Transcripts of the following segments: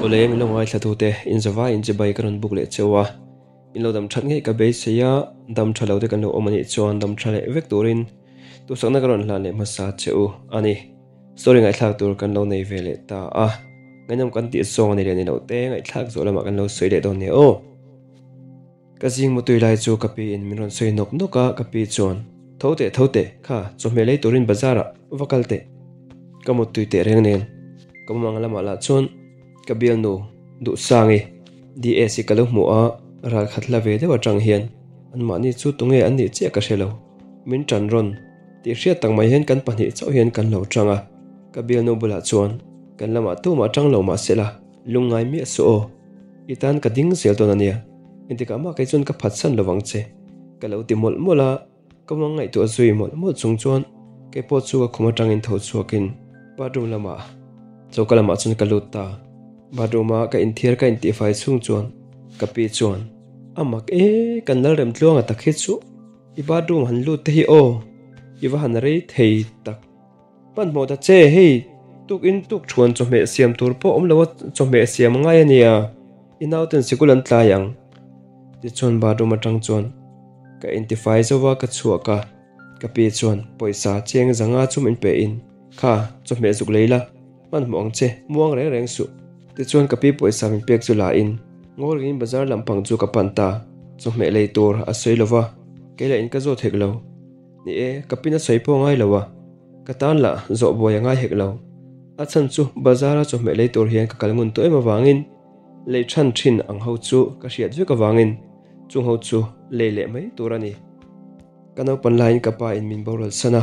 Awle min lo ngaithla tute in zavai in chibai ka rawn buk leh cheu a, in lo dam that ngei ka beisei a, dam tha lo te kan lo awm anih chuan dam tha leh vek turin duhsakna ka rawn hlan leh hmasa che u a ni. Story ngaihthlak tur kan lo nei ve leh ta a, ngaihnawm kan tih zawng a ni leh ni loh te ngaihthlak zawh lamah kan lo sawi leh dawn nia aw. Ka zing mutui lai chu ka pi in min rawn sawi nawk nawk a, ka pi chuan, Tho teh, tho teh, kha chawhmeh lei turin bazar ah va kal teh. Ka mutui teh reng nen ka mumang lamah lah chuan ka bialnu Duhsangi DS hi ka lo hmu a, ral khat hla ve deuh atang hian anmahni chu tunge an nih chiah ka hre lo, min tan rawn tih hriat tak mai hian kan pahnih chauh hian kan lo tang a, ka bialnu bulah chuan kan lamah tumah tang lo mah se la lungngai miah suh aw, i tan ka ding zel dawn a nia, engtikah mah kei chuan ka phatsan lo vang che ka lo ti mawlh mawlh a. Ka vang ngaihtuah zui mawlh mawlh chung chuan kei pawh chu ka khum atangin tho chhuakin bathroom lamah choka lamah chuan ka lut ta. Bathroom a ka inthiar ka intihfai chhung chuan ka pi chuan a mak e kan Lalrem tluanga tak hi chu i bathroom han lut te hi aw i va han rei thei tak. Hmanhmawh ta che hei tukin tuk thuan chawhmeh siam tur pawh awm lo a chawhmeh siam a ngai a nia i nauten sikul an tlai ang tichuan bathroom atang chuan ka intifai zo a ka chhuak a ka pi chuan pawisa cheng zanga chu min pe in kha chawhmeh zuk lei la hmanhmawh ang che muang reng reng suh tichuan ka pi pawisa min pek chu la in ngaw rengin bazar lampang chu ka pan ta chawhmeh lei tur a sawi lo va kei lah in ka zawt hek lo. Ni e, ka pin a sawi pawh ngai lo a, ka tan lah zawh buai a ngai hek lo. A chhan chu bazar a chawhmeh lei tur hian ka kal ngun tawh em avangin lei than thin ang ho chu ka hriat vek avangin chung ho chu lei leh mai tur a ni. Ka naupan laiin ka pa in min boral san a,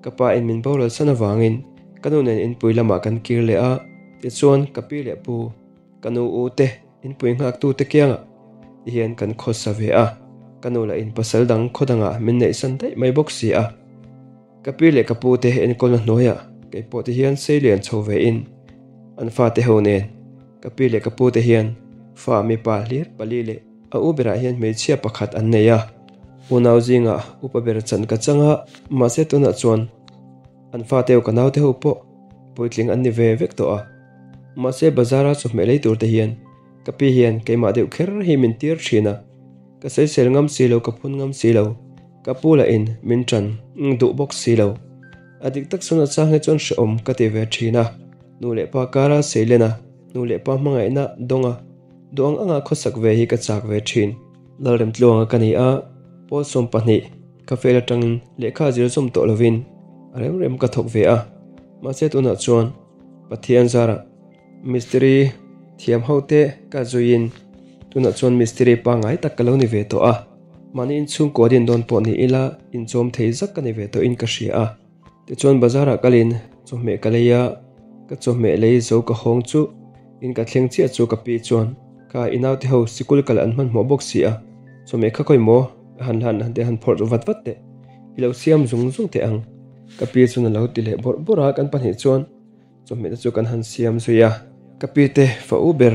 ka pa in min boral san avangin ka nu nen inpui lamah kan kir leh a, tichuan ka pi leh pu, ka nu u te Inpui nghaktute kiangah hian kan khawsa ve a, ka nu lah in pasal dang khaw dangah min neihsan daih mai bawk si a. Ka pi leh ka pu te enkawlna hnuaiah kei pawh te hian sei lian chho ve in an fate ho nen ka pi leh ka pu te hian fa mipa hlir pali leh a u berah hian hmeichhia pakhat an nei a. Unau zingah upa ber chan ka chang a, mahse tunah chuan an fate ho ka naute ho pawh puitling an ni ve vek tawh a. Mahse bazar a chawhmeh lei tur te hian ka pi hian keimah deuh kher hi min tir thin a, ka sawisel ngam si lo ka phun ngam si lo, ka pu lah in min tan duh bawk si lo. A dik tak chuan a chang hi chuan hrehawm ka ti ve thin a, nu leh pa kara seilen a, nu leh pa hmangaihna dawng a, duh ang anga khawsak ve hi ka chak ve thin. Lalremtluanga ka ni a, pawl 12 ka fel atangin lehkha zir zawm tawh lovin a rem rem ka thawk ve a, mahse tunah chuan Pathian zarah mistiri thiam ho te ka zuiin tunah chuan mistiri pangngai tak ka lo ni ve tawh a, mahni inchhungkua din dawn pawh ni ila inchawm thei zak ka ni ve tawhin ka hria a. Tichuan bazarah kalin chawhmeh ka lei a, ka chawhmeh lei zo ka hawng chu in ka thleng chiah chu ka pi chuan ka i naute ho sikul kal an hmanhmawh bawk si a, chawhmeh kha khawi maw han hlan han teh han phawrh vat vat teh i lo siam zung zung teh ang. Ka pi chuan a lo ti leh bawrh bawrh a, kan pahnih chuan chawhmeh te chu kan han siam zui a. Ka pi te fa u ber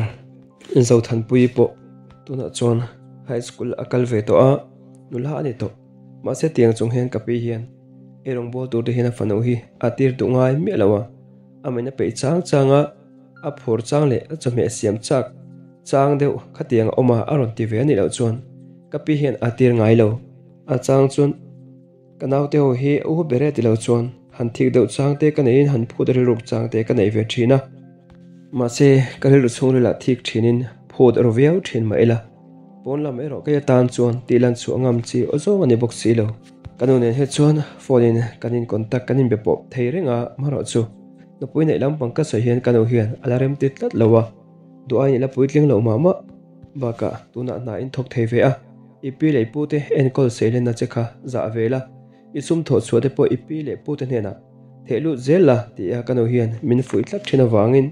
Zothanpuii pawh tunah chuan high school a kal ve tawh a, nula a ni tawh. Mahse tiang chung hian ka pi hian ei rawngbâwl tur te hian a fanu hi a tir duh ngai miah lo a, a main a peih chang chang a, a phur chang leh a chawhmeh siam chak chang deuh khatiang a awm a, a rawn ti ve a nih loh chuan ka pi hian a tir ngai lo. A chang chuan. Ka naute ho hi u ber e ti lo chuan han thik deuh chang te ka neihin han phut rilruk chang te ka nei ve thin a. Mahse, ka rilru chhungrilah thik thinin phut ru viau thin mah ila. Pawn lam erawh kei atan chuan tih lan chhuah ngam chi aw zawng a ni bawk si lo. Ka nu nen hi chuan phone in kan in contact kan inbe pawh thei reng a, marawh chu nupui neih lampang ka sawi hian ka nu hian a la remti tlat lo a, duh aiin i la puitling lo mah mah. Bakah tunah hna in thawk thei ve a, i pi leh i pu te enkawl seilenna che kha zah ve la, i sum thawh chhuah te pawh i pi leh pu te hnenah theh lut zel la ti a ka nu hian min fuih tlat thin avangin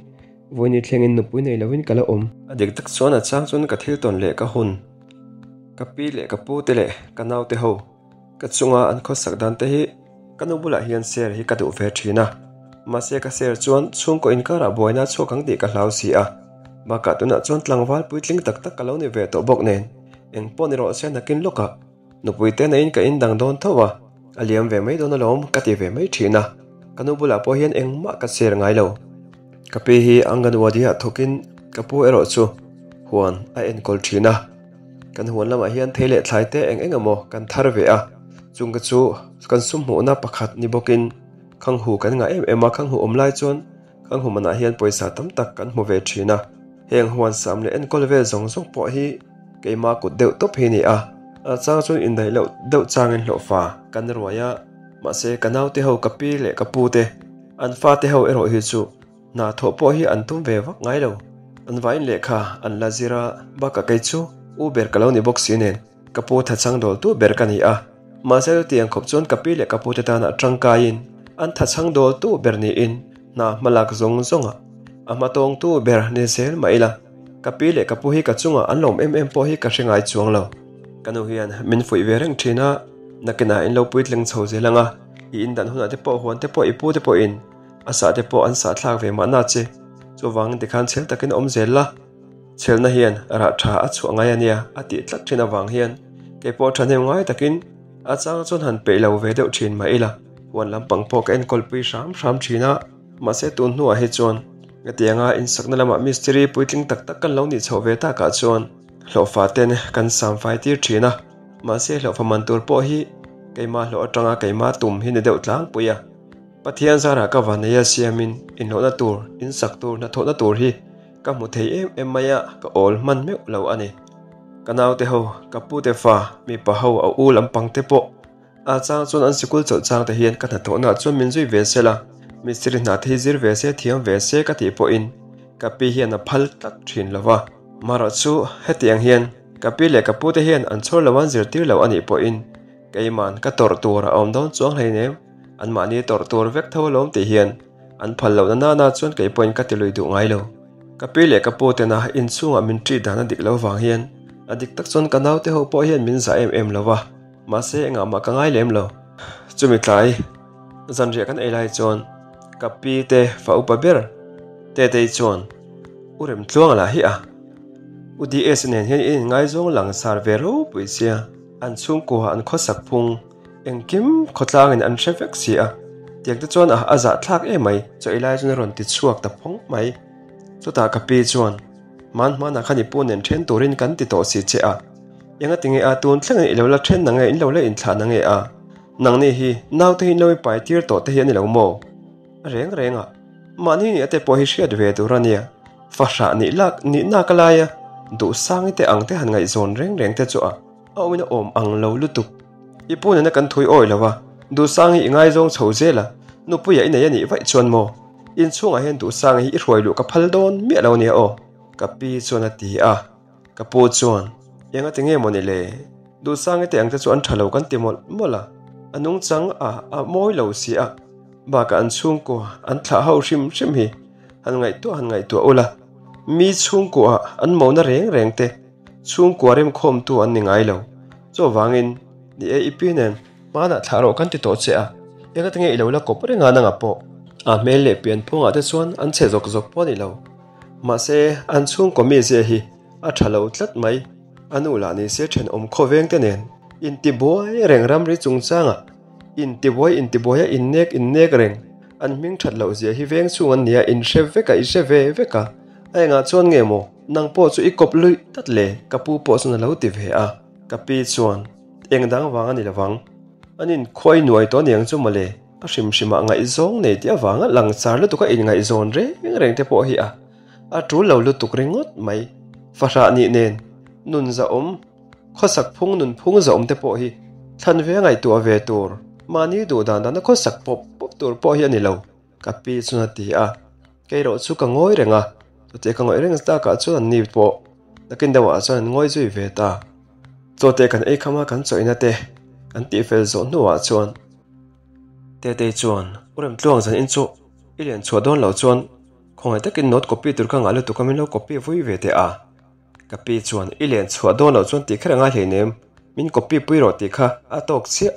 vawiin thlengin nupui nei lovin ka la awm. A dik tak chuan a chang chuan ka thil tawn leh ka hun, ka pi leh ka pu te leh ka naute ho ka chunga an khawsak dan te hi ka nu bulah hian share hi ka duh ve thin a, mahse ka share chuan chhungkaw inkarah buaina chhuak ang tih ka hlau si a, bakah tunah chuan tlangval puitling tak tak ka lo ni ve tawh bawk nen eng pawh ni rawh se nakin lawkah nupui te neiin ka indang dawn tho a, a liam ve mai dawn alawm ka ti ve mai thin a, ka nu bulah pawh hian engmah ka share ngai lo. Ka pi hi Anganwadi ah thawkin Ka pu erawh chu huan a enkawl thin a. Kan huan lamah hian thei leh thlai te eng eng emaw kan thar ve a, chung te chu kan sum hmuhna pakhat ni bawkin khanghu kan ngah em em a, khanghu awm lai chuan khanghu manah hian pawisa tam tak kan hmu ve thin a. Heng huan sam leh enkawl vel zawng zawng pawh hi keima kut deuh tawp hi a ni a, a chang chuan indaih loh deuh changin hlawhfa kan ruai a, mahse ka naute ho ka pi leh ka pu te an fate ho erawh hi chu Hna thawh pawh hi an tum ve vak ngai lo. An vain lehkha an la zir a, bakah kei chu u ber ka lo ni bawk si nen ka pu thachhang dawltu ber ka ni a. Mahse chutiang khawp chuan ka pi leh ka pute tana tangkaiin an thachhang dawltu ber niin hna hmalak zawng zawnga a hmatawngtu ber ni zel mah ila ka pi leh ka pu hi ka chungah an lawm em em pawh hi ka hre ngai chuang lo. Ka nu hian min fuih ve reng thin a, nakinah in lo puitling chho zel ang a, i indan hunah te pawh huan te pawh i pu te pawhin A sah te pawh an sah thlak ve mahna che. Chuvangin tikhan chhel takin awm zel la. Chhelna hian rah tha a chhuah ngai a nia a tih tlat thin avang hian kei pawh thahnem ngai takin a chang chuan han peih lo ve deuh thin mah ila. Huan lampang pawh ka enkawl pui hram hram thin a, mahse tun hnuah hi chuan hetianga insakna lamah mistiri puitling tak tak kan lo nih chhoh ve takah chuan hlawhfa ten kan sam fai tir thin a, mahse hlawhfa man tur pawh hi keimah hlawh atanga keimah tum hi ni deuh tlangpui a. Pathian zarah ka vaneia siamin inhlawhna tur, insak tur, hnathawhna tur hi ka hmu thei em em mai a, ka awl hman meuh lo a ni. Ka naute ho, ka pute fa, mipa ho a u lampang te pawh a chang chuan an sikul chawlh chang te hian ka hnathawhnaah chuan min zui ve se la, mistiri hna te hi zir ve se, thiam ve se ka tih pawhin ka pi hian a phal tlat thin lo va. Marawh chu hetiang hian ka pi leh ka pute hian an chhawr lo an zirtir lo a nih pawhin keiman ka tawrh tur a awm dawn chuang hleinem. Anmahni tawrh tur vek tho alawm tih hian an phal lohna nana chuan kei pawhin ka ti lui duh ngai lo. Ka pi leh ka pu tena inchhungah min ṭih dan a dik lo vang hian a dik tak chuan ka naute ho pawh hian min zah em em lo va, mahse engah mah ka ngai lem lo. Chumi tlai zanriah kan ei lai chuan ka pi te fa upa ber Tetei chuan U Remtluanga lah hi a U DS nen hian in inngaizawng langsar ve ropui sia, an chhungkua an khawsak phung. Engkim khawtlangin an hre vek si a, tiang te chuan a a zahthlak em mai, chaw ei lai chuan a rawn ti chhuak ta phawng mai. Chutah ka pi chuan, Hman hmanah khan i pu nen then turin kan ti tawh si che a, enga ti nge a tun thlengin i lo la then na nge in lo la inthlah na nge a, nangni hi naute hi in lo i pai tir tawh te hi a ni lo maw? A reng reng a, mahni nih ate pawh hi hriat ve tur a nia, fahrah nih lak nih nak laia duhsangi te ang te han ngaihzawn reng reng te chu a. A awmin a awm ang lo lutuk. I pu nena kan thui awi lo a, Duhsangi i ngaizawng chho zel a, nupuia i nei a nih vaih chuan maw? Inchhungah hian Duhsangi hi i hruai luh ka phal dawn miah lo nia aw, ka pi chuan a ti a. Ka pu chuan, Eng a ti nge maw ni le? Duhsangi te ang te chu an tha lo kan ti mawlh mawlh a, a nungchang a a mawi lo si a, bakah an chhungkua an thlah ho hrim hrim hi han ngaihtuah han ngaihtuah ula, mi chhungkua an mona reng reng te, Chhungkua remkhawmtu an ni ngai lo. Chuvangin, ni e, i pi nen hmanah thlah rawh kan ti tawh che a, engati nge i lo la kawp reng a nanga pawh? A hmel leh pianphungah te chuan an chhe zawk zawk pawh a ni lo. Mahse, an chhungkaw mizia hi a tha lo tlat mai. A nu lah ni se thenawm khawveng te nen intibuai reng ramri chungchangah intibuai intibuai a innek innek reng. An hming that loh zia hi veng chhung an nia inhre vek a, i hre ve vek a. A engah chuan nge maw? Nang pawh chu i kawp luih tlat le, ka pu pawh chuan a lo ti ve a. Ka pi chuan, Eng dang vang a ni lovang. An inkhuai nuai tawh aniang chu mawle, a hrim hrimah ngaihzawng nei tih avanga langchar lutuk a inngaihzawn reng reng te pawh hi a a tul lo lutuk ringawt mai. Fahrah nih nen, nun zahawm, khawsak phung nun phung zahawm te pawh hi thlan ve a ngaihtuah ve tur, mahni duh dan dana khawsak pawp pawp tur pawh hi a ni lo. Ka pi chuan a ti a, kei erawh chu ka ngawi reng a, chutia ka ngawih reng takah chuan an ni pawh nakin deuhah chuan an ngawi zui ve ta. Chawte kan ei kham a, kan chawihna te kan tihfel zawh hnuah chuan Tetei chuan U Remtluang zan in chu i lian chhuah dawn loh chuan khawngaih takin note copy tur ka ngah lutuk a min lo copy vui ve teh a. Ka pi chuan i lian chhuah dawn loh chuan tih kher a ngai hleinem, min copy pui rawh tih kha a tawk chiah.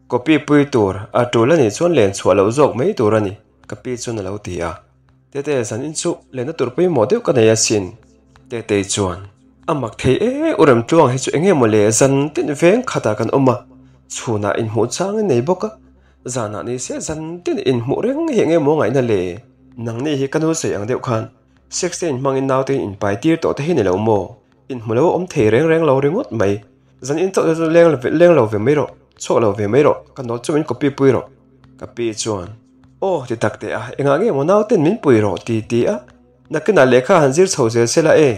Copy pui tur a tul a nih chuan len chhuah loh zawk mai tur a ni, ka pi chuan a lo ti a. Tete zan in chu lenna tur pawimawh deuh ka nei asin. Tetei chuan, A mak thei e, u Remtluang hi chu eng nge maw le, zan tin veng khatah kan awm a, chhunah inhmuh chang in nei bawk a, zanah ni se zan tin inhmuh reng hi eng nge maw ngaihna le? Nangni hi ka nu sawi ang deuh khan. Sex te inhmangin naute in inpai tir tawh te hi ni lo maw? Inhmu lo awm thei reng reng lo ringawt mai. Zan in chauh te chu leng leng lo ve mai rawh, chhuak lo ve mai rawh, ka note chu min copy pui rawh. Ka pi chuan, Aw ti tak teh a, engah nge maw nauten min pui rawh ti ti a, nakinah lehkha han zir chho zel sela e,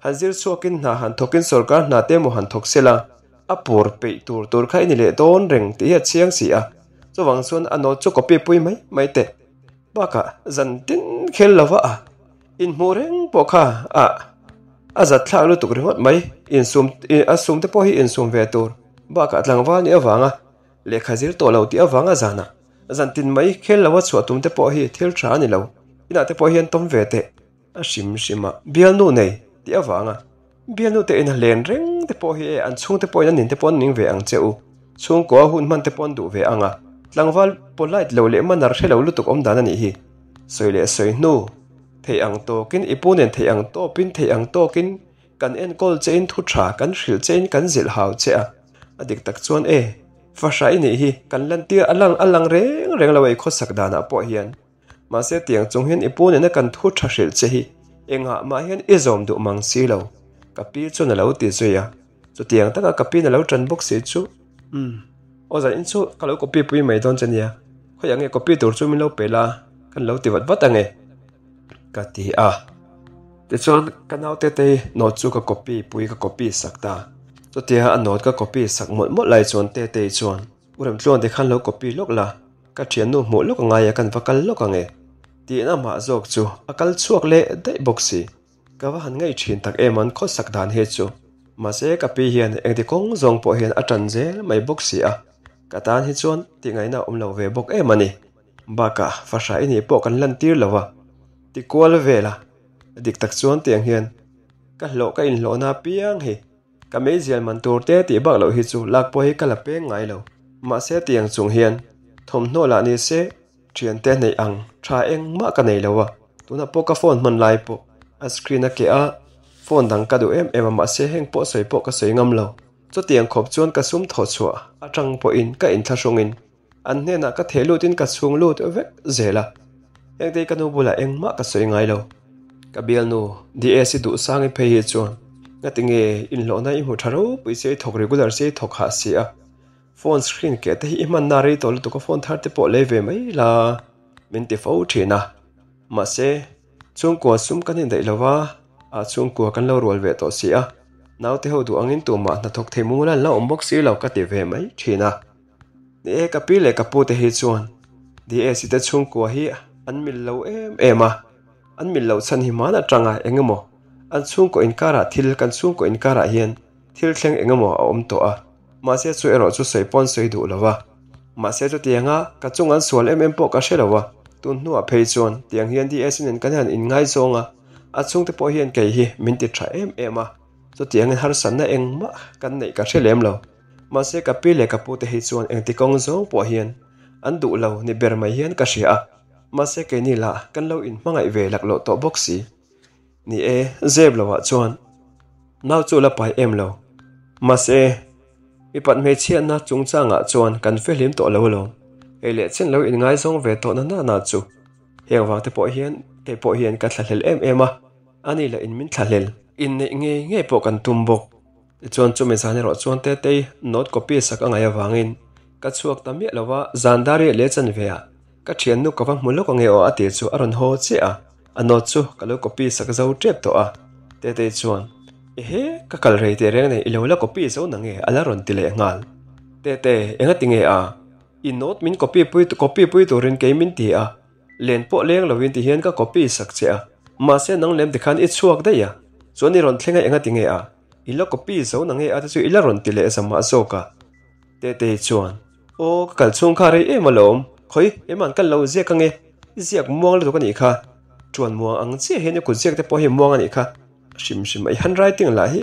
han zir chhuakin hna han thawkin sawrkar hna te emaw han thawk sela, a pur peih tur tur kha i ni leh dawn reng tih hi a chiang si a, chuvang chuan a note chu copy pui mai mai teh. Bakah zan tin khel lova a inhmuh reng pawh kha a a zat thlak lutuk ringawt mai, insum a sum te pawh hi insum ve tur bakah tlangval nih avanga lehkha zir tawh lo tih avanga zanah zan tin mai khel lova chhuah tum te pawh hi thil tha a ni lo, inah te pawh hian tawm ve teh a hrim hrim a bialnu nei tih avanga bialnu te ina len reng te pawh hi e an chhungte pawhin an ninte pawh an ning ve ang che u, chhungkua hun hman te pawh an duh ve ang a, tlangval polite lo leh manner hre lo lutuk awm dan a nih hi, sawi leh sawi hnu theih ang tawkin i pu nen theih ang tawpin theih ang tawkin kan enkawl che in thu tha kan hrilh che in kan zilh hau che a, a dik tak chuan e fahra i nih hi kan lantir a lang a lang reng reng lo ei khawsak danah pawh hian. Mahse tiang chung hian i pu nena kan thu tha hrilh che hi engah mah hian i zawm duh mang si lo, ka pi chuan a lo ti zui a. Chutiang taka ka piin a lo tan bawk si chu, Umm, aw zan in chu ka lo copy pui mai dawn che nia, khawiah nge copy tur chu min lo pe la, kan lo ti vat vat ange, ka ti a. Tichuan ka naute te note chu ka copy pui ka copy sak ta. Chutia a note ka copy sak mawlh mawlh lai chuan Tetei chuan, U Remtluang te khan lo copy lawk la, ka thiannu hmuh lawk angai a kan va kal lawk ange tiin amah zawk chu a kal chhuak leh daih bawk si. Ka va han ngaih thin tak em an khawsak dan hi chu. Mahse ka pi hian engti kawng zawng pawh hian a tan zel mai bawk si a, ka tan hi chuan tih ngaihna a awm lo ve bawk em a ni. Bakah fahra i nih pawh kan lantir lo a, ti kual vel a, dik tak chuan tiang hian ka hlawh ka inhlawhna apiang hi. Ka meizial man tur te tih bak loh hi chu lak pawh hi ka la peng ngai lo. Mahse tiang chung hian thawmhnaw lah ni se thiante neih ang tha engmah ka nei lo a, tunah pawh ka phone hman lai pawh a screen a keh a, phone dang ka duh em em a mahse heng pawh sawi pawh ka sawi ngam lo. Chutiang khawp chuan ka sum thawh chhuah atang pawhin ka inthlahrungin an hnenah ka theh lutin ka chhung lut vek zel a, hengte hi ka nu bulah engmah ka sawi ngai lo. Ka bialnu DS i duh sang i phei hi chuan ngati nge inhlawhna i hmu tha ropui se i thawk regular se i thawk hah si a, phone screen keh te hi i hmanna rei tawh lutuk a phone thar te pawh lei ve mai la min ti fo thin a, mahse chhungkua sum kan indaih lo va, ah chhungkua kan lo rual ve tawh si a, naute ho duh angin tumah hnathawk thei mung la an la awm bawk si lo ka ti ve mai thin a. Ni e, ka pi leh ka pu te hi chuan DAC te chhungkua hi an mil lo em em a, an mil loh chhan hi hman atanga eng emaw an chhungkaw inkarah thil kan chhungkaw inkarah hian thil thleng eng emaw a awm tawh a, mahse chu erawh chu sawi pawn sawi duh lo va, mahse chutianga ka chung an sual em em pawh ka hre lo a, tun hnuah phei chuan tiang hian DAC nen kan han inngaizawng a, a chhungte pawh hian kei hi min ti tha em em a, chutiangin harsatna engmah kan neih ka hre lem lo. Mahse ka pi leh ka pu te hi chuan engti kawng zawng pawh hian an duh lo ni ber mai hian ka hria a, mahse keini lah kan lo inhmangaih ve laklawh tawh bawk si. Ni e, zep lo ah chuan nau chu la pai em lo. Mahse mipat hmeichhiatna chungchangah chuan kan fehlim tawh lo alawm. Hei leh chen lo inngaizawng ve tawh na na na chu heng vang te pawh hian kei pawh hian ka thlahlel em em a, ani lah in min thlahlel. Inneih ngei ngei pawh kan tum bawk. Tichuan chumi zan erawh chuan Tetei note copy sak a ngaih avangin ka chhuak ta miah lo va, zan dar riah leh chanve ah ka thiannu ka va hmu lawk ange aw a tih chu a rawn haw chiah a, a note chu ka lo copy sak zo tep tawh a. Tetei chuan, Ehe, ka kal rei teh reng nei i lo la copy zo na nge a la rawn ti leh nghal. Tete, enga ti nge a? I note min copy pui copy pui turin kei min ti a, Len pawh leng lovin ti hian ka copy sak che a, mahse nang lem tikhan i chhuak daih a, chuan i rawn thleng a enga ti nge a, i la copy zo na nge a te chu i la rawn ti leh zamah zawk a. Tetei chuan, Aw ka kal chhung kha rei em alawm, khawi ema'n ka lo ziak ange, i ziak muang lutuk a nih kha, ṭuan muang ang chiah hian i kut ziak te pawh hi muang a nih kha, hrim hrim a i handwriting lah hi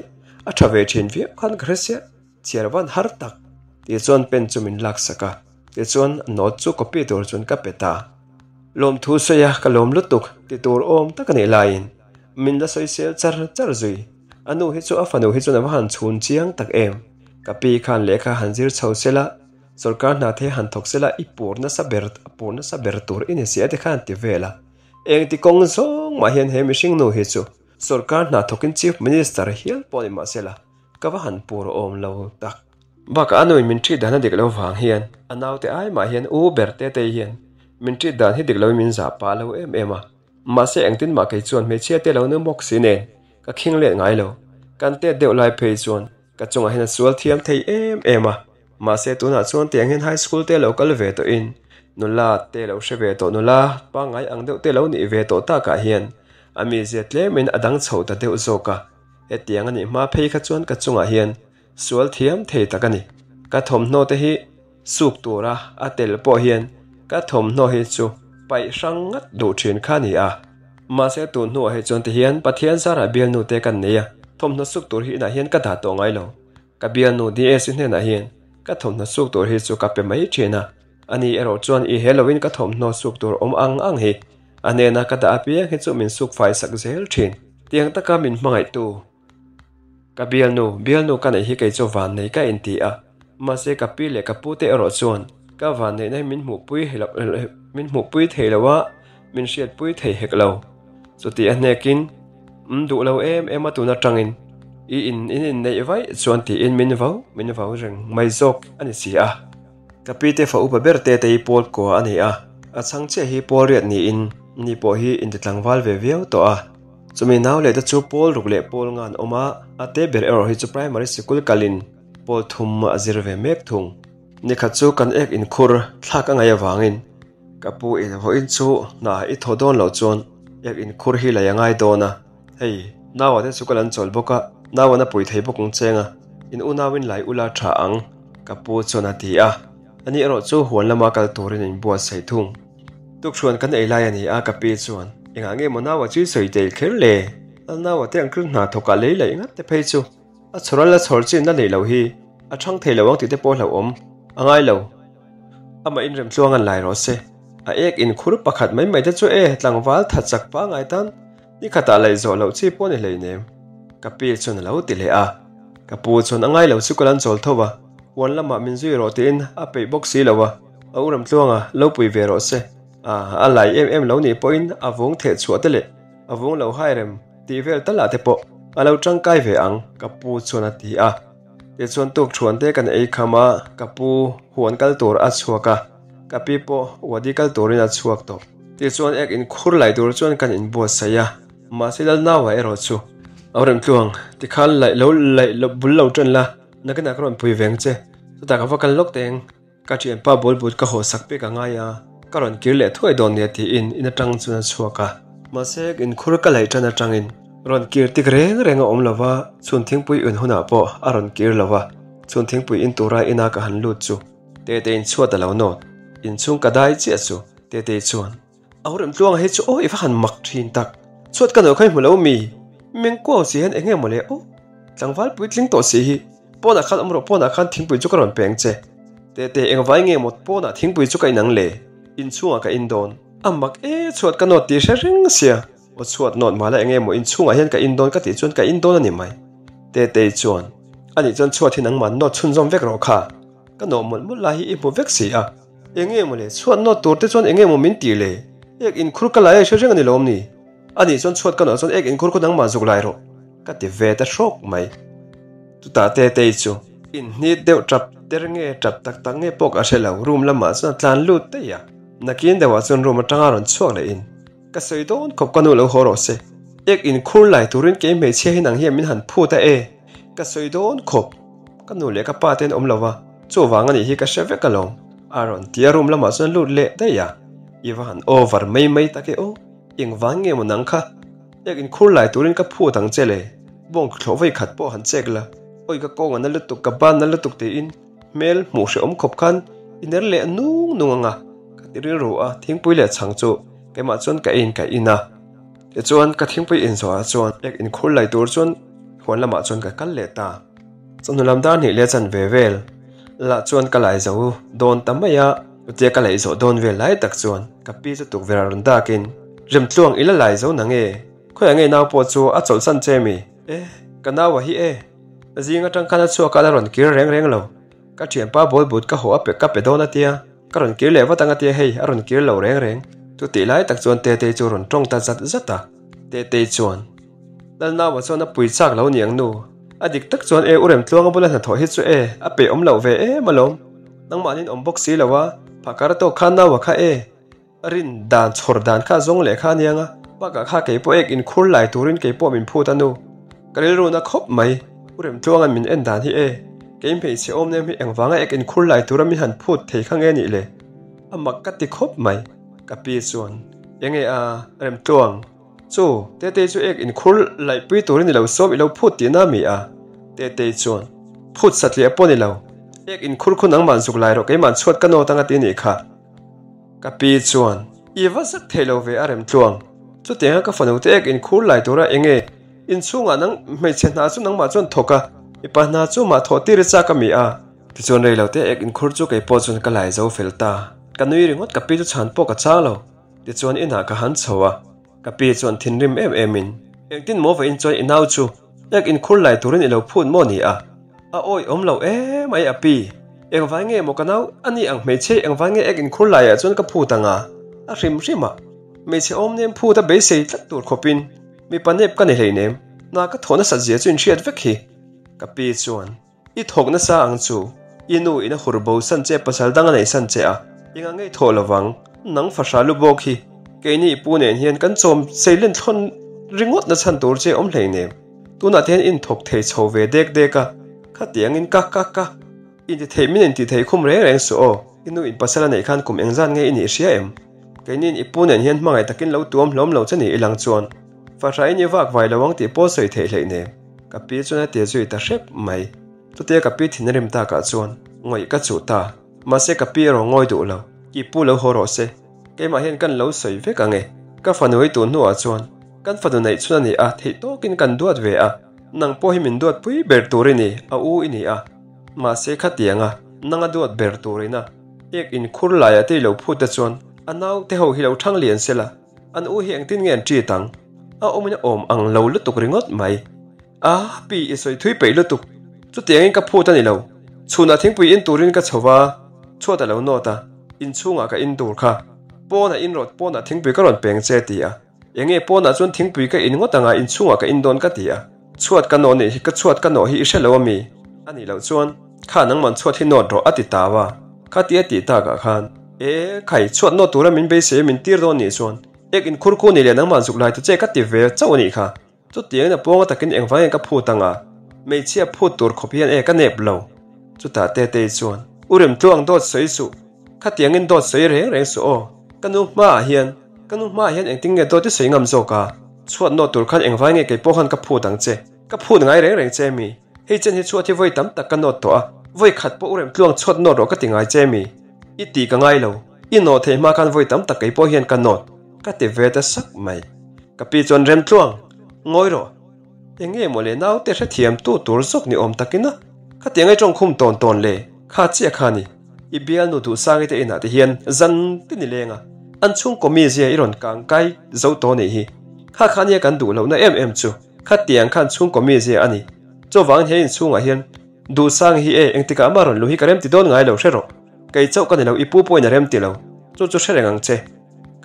a ṭha ve ṭhin viau khan ka hre sia. Chhiar van har tak tih chuan pen chu min laksak a, tichuan note chu copy tur chuan ka pe ta. Lawmthu sawi a ka lawm lutuk ti tur awm tak a nih laiin min la sawi sel char char zui. A nu hi chu a fanu hi chuan a va han chhun chiang tak em. Ka pi khan lehkha han zir chho sela, sawrkar hna the han thawk sela i pur nasa ber a pur nasa ber tur i ni si a ti khan ti vel a. Engti kawng zawng. mah hian he mihring nu hi chu sorkar hna thawkin Chief Minister hial pawh ni mahse la, ka va han pur awm lo tak. Bakah a nuin min treat dan a dik lo vang hian a naute ai mah hian u ber te te hian min treat dan hi dik loin min zah pah lo em em a. Mahse engtin mah kei chuan hmeichhia te lo nu bawk si nen ka khing let ngai lo. Kan tet deuh lai phei chuan ka chungah hian a sual thiam thei em em a. Mahse tunah chuan tiang hian high school te lo kal ve tawhin nula te lo hre ve tawh nula pangngai ang deuh te lo nih ve tawh takah hian a mizia tlemin a dang chho ta deuh zawk a. Hetiang a nih hma phei kha chuan ka chungah hian sual thiam thei tak a ni. Ka thawmhnaw te hi suk tura a tel pawh hian ka thawmhnaw hi chu paih hrang ngat duh thin kha a ni a. Mahse tun hnuah hi chuan tihian Pathian zarah bialnu te kan nei a, thawmhnaw suk tur hi inah hian ka dah tawh ngai lo. Ka bialnu DS hnenah hian ka thawmhnaw suk tur hi chu ka pe mai thin a, ani erawh chuan i he loin ka thawmhnaw suk tur awm ang ang hi a hnena ka dah apiang hi chu min suk fai sak zel thin. Tiang taka min hmangaihtu ka bialnu, bialnu ka neih hi kei chu vannei ka inti a, mahse ka pi leh ka pute erawh chuan ka vanneihna hi min hmuhpui min hmuhpui thei lo a, min hriatpui thei hek lo. Chuti a hnekin, Um duh lo em em a tun atangin i in in inneih vaih chuan tiin min vau min vau reng mai zawk a ni si a. Ka pi te fa upa ber te te hi pawl kua a ni a, a chhang chiah hi pawl riat niin ni pawh hi intitlangval ve viau tawh a. Chumi nau leh te chu pawl ruk leh pawl nga an awm a, a te ber erawh hi chu primary sikul kalin pawl thum a zir ve mek thung. Nikhat chu kan ek inkhur thlak a ngaih avangin Ka pu in vawiin chu hna i thaw dawn loh chuan ek inkhur hi lei a ngai dawn a, hei naua te chu ka lan chawl bawk a, nauan a pui thei bawk ang cheng a, in unauin lai ula tha ang ka pu chuan a ti a, ani erawh chu huan lama kal turin a inbuatsaih thung. Tukhruan kan ei lai a ni a ka pi chuan engah nge maw naua chu i sawi tel kher le, a naua te ang kil hna thawkah lei laih ngat te phei chu a chhawr a la chhawr chin a neih loh hi a thang thei lo ang tih te pawh hlauhawm a ngai lo. Amah inrem tluang an lai rawh se. A ek inkhur pakhat mai mai te chu e, tlangval that chak pangngai tan ni khatah laih zawh loh chi pawh a ni hleinem. Ka pi chuan a lo ti leh a. Ka pu chuan a ngai lo chu ka lan chawl tho a, huan lamah min zui rawh tiin a peih bawk si lo a, a u Remtluanga lo pui ve rawh se. A, a lai em em lo nih pawhin a vung theh chhuah te leh a vung lo hai rem tih vel talah te pawh a lo tangkai ve ang, ka pu chuan a ti a. Tichuan tukthuan te kan ei kham a, ka pu huan kal tur a chhuak a, ka pi pawh wadi kal turin a chhuak tawh. Tichuan ek inkhur lai tur chuan kan inbuatsaih a, mahse Lalnaua erawh chu a rem tluang, tikhan laih lo laih lo bul lo ṭan la, nakinah ka rawn pui veng che, chutah ka va kal lawk teng. Ka thianpa ball but ka haw sak pek a ngai a, ka rawn kir leh thuai dawn nia tiin in atang chuan a chhuak a. Mahse inkhur ka laih tan atangin rawn kir tik reng reng a awm lo va, chhun thingpui in hunah pawh a rawn kir lo va, chhun thingpui in tura ina ka han lut chu Tetei in chhuat a lo nawt, inchhung ka dai chiah chu Tetei chuan. A hu remtluanga hi chu aw i va han mak thin tak. Chhuat ka nawh kha i hmu lo mi? Meng kuau si hian eng nge maw le aw? Tlangval puitling tawh si hi. Pawnah khan awm rawh pawnah khan thingpui chu ka rawn peng che. Tete engvai nge maw pawnah thingpui chu ka inang le? Inchhungah ka in dawn. A mak e chhuat ka nawt tih hre reng sia. Aw chhuat nawt mah la eng nge maw inchhungah hian ka in dawn ka tih chuan ka in dawn a ni mai. Tetei chuan anih chuan chhuat hi nangmah nawt chhunzawm vek rawh kha. Ka nawh mawlh mawlh lai hi i hmu vek si a. Eng nge maw le, chhuat nawt tur te chuan eng nge maw min tih le? Ek inkhur ka lai a i hre reng a ni lawm ni? Anih chuan chhuat ka nawh chuan ek inkhur khaw nangmah zuk lai rawh ka ti ve ta hrawk mai. Chutah Tetei chu inhnit deuh tap ter nge tap tak tak nge pawh ka hre lo, room lamah chuan a tlan lut daih a. Nakin deuhah chuan room atanga rawn chhuak leh in ka sawi dawn khawp ka nu lo haw rawh se. Ek inkhur lai turin kei hmeichhia hi nang hian min han phut a e, ka sawi dawn khawp. Ka nu leh ka pa te an awm lo va, chuvang a nih hi ka hre vek alawm. A rawn ti a room lamah chuan lut leh daih a, i va han over mai mai tak e aw, engvang nge maw nang kha? Ek inkhur lai turin ka phut ang che le, bawng thlawh vawi khat pawh han check la, awi ka kawng a na lutuk ka ban na lutuk tiin hmel hmuh hrehawm khawp khan i ner leh nung nung ang a, ka ti rilru a, thingpui leh chhang chu keimah chuan ka ein ka in a. Tichuan ka thingpui inzawhah chuan ek inkhur lai tur chuan huan lamah chuan ka kal leh ta. Chawhnu lam dar hnih leh chan ve vel lah chuan ka lai zo dawn ta mai a, chutia ka laih zawh dawn vel lai tak chuan ka pi chu tukverh a rawn dakin, Remtluang i la lai zo na nge? Khawiah nge nau pawh chu a chawlhsan che mi? E, ka naua hi e, zing atang khan a chhuak a la rawn kir reng reng lo. Ka thianpa ball but ka haw a pe ka pe dawn a tia, ka rawn kir leh vat ang a tia hei a rawn kir lo reng reng. Chutih lai tak chuan Tetei chu rawn tawng ta zat zat a. Tetei chuan, Lalnaua chuan a pui chak lo niang nu, a dik tak chuan e u Remtluanga bula hnathawh hi chu e a peih awm loh ve em alawm, nangmahnin awm bawk si lo a, phakar tawk khan naua kha e rin dan chhawr dan kha zawng leh kha aniang a, bakah kha keipawh ek inkhur lai turin keipawh min phut a nu, ka rilruna khawp mai, u Remtluanga'n min en dan hi e, kei hmeichhe awm nem hi engvanga ek inkhur lai tura min han phut thei kha nge nih le, a mak ka ti khawp mai, ka pi chuan enge a Remtluang. Chu, Tetei chu ek inkhur laihpui turin i lo sawm i lo phut tihna a mi a? Tetei chuan, Phut satliah pawh ni lo. Ek inkhur khu nangman zuk lai rawh keimah chhuat ka nawt anga ti nih kha. Ka pi chuan, I va zak thei lo ve a Remtluang. Chutianga ka fanu te ek inkhur lai tura enge inchhungah nang hmeichhe hna chu nangmah chuan thawk a, mipa hna chu mah thawh tir i chak a mi a? Tichuan rei lo te ek inkhur chu kei pawh chuan ka lai zo fel ta. Ka nui ringawt ka pi chu chhan pawh ka chang lo. Tichuan inah ka han chho a, ka pi chuan thinrim em em in, Engtin maw va in chuan i nau chu ek inkhur lai turin i lo phut maw ni a? A awi awm lo em mai a pi, engvai nge maw ka nau a ni ang hmeichhe engvai nge ek inkhur laiah chuan ka phut ang a? A hrim hrim a, hmeichhe awm nem phut a beisei tlat tur khawpin mipa nep ka ni hleinem, hna ka thawh nasat zia chu in hriat vek hi. Ka pi chuan. I thawk nasa ang chu, i nu in a hur bo san che pasal dang a nei san che a, i nga ngei thawh lovang, nang fahra lu bawk hi, keini i pu nen hian kan chawm seilen thlawn ringawt na chhan tur che awm hlei nem, tunah te hian in thawk thei chho ve dek dek a, khatiangin ka ka ka, inti theih min inti thei khum reng reng suh aw, i nu in pasal a neih khan kum engzat nge i nih hria em? Keini in i pu nen hian hmangaih takin lo tuam hlawm lo che ni i lang chuan, fahra in i vak vai lo ang tih pawh sawi theih hleih nem. Ka pi chuan a ti zui ta hrep mai. Chutia ka pi thin a rim takah chuan ngawih ka chuh ta. Mahse ka pi erawh ngawi duh lo. I pu lo haw rawh se. Keimah hian kan lo sawi vek ang e. Ka fanu hi tun hnuah chuan kan fanu neih chhun a ni a, theih tawkin kan duat ve a. Nang pawh hi min duat pui ber tur i ni, a u i ni a. Mahse khatianga nanga duat ber tur ina ek inkhur laiah te i lo phut te chuan a naute ho hi lo thang lian se la. An u hi engtin nge an ṭit ang? A awmin a awm ang lo lutuk ringawt mai. A, pi i sawi thui peih lutuk. Chutiangin ka phut a ni lo. Chhunah thingpui in turin ka chho va, chhuat a lo nawt a, inchhungah ka in tur kha. Pawnah in rawt pawnah thingpui ka rawn peng che ti a. Enge pawnah chuan thingpui ka in ngawt anga inchhungah ka in dawn ka ti a. Chhuat ka nawh nih hi ka chhuat ka nawh hi i hre lo ami? A nih loh chuan, Kha nangman chhuat hi nawt rawh a ti tau a. Kha ti a tih takah khan, E, khai, chhuat nawt tura min beisei a min tir dawn nih chuan, ek inkhur khu ni leh nangman zuk lai tu che ka ti ve chauh a nih kha. Chutiangin a pawnga takin engvangin ka phut anga, hmeichhia phut tur khawp hian e ka nep lo. Chutah Tetei chuan, U Remtluang dawt sawi suh, khatiangin dawt sawi reng reng suh aw, ka nu hmaah hian, ka nu hmaah hian engtin nge dawt i sawi ngam zawk a, chhuat nawt tur khan engvai nge kei pawh khan ka phut ang che, ka phut ngai reng reng che mi, hei chen hi chhuat hi vawi tam tak ka nawt tawh a, vawi khat pawh U Remtluang chhuat nawt rawh ka ti ngai che mi, i ti ka ngai lo, i nawh theih hma khan vawi tam tak kei pawh hian ka nawt, ka ti ve ta sak mai. Ka pi chuan Remtluang, ngawi rawh. Eng nge maw le naute hrethiam tu tur zawk ni awm takin a, khatiang ei tawngkhum tawn tawn le, kha chiah kha ni. I bialnu duhsangi te inah te hian zan te ni leng a, an chhungkaw mizia i rawn kang kai zo tawh nih hi. Kha kha nia kan duh lohna em em chu, khatiang khan chhungkaw mizia a ni. Chuvangin he inchhungah hian Duhsangi hi e engtikah mah rawn luh hi ka remti dawn ngai lo hre rawh. Kei chauh ka ni lo, i pu pawhin a remti lo. Chu chu hre reng ang che.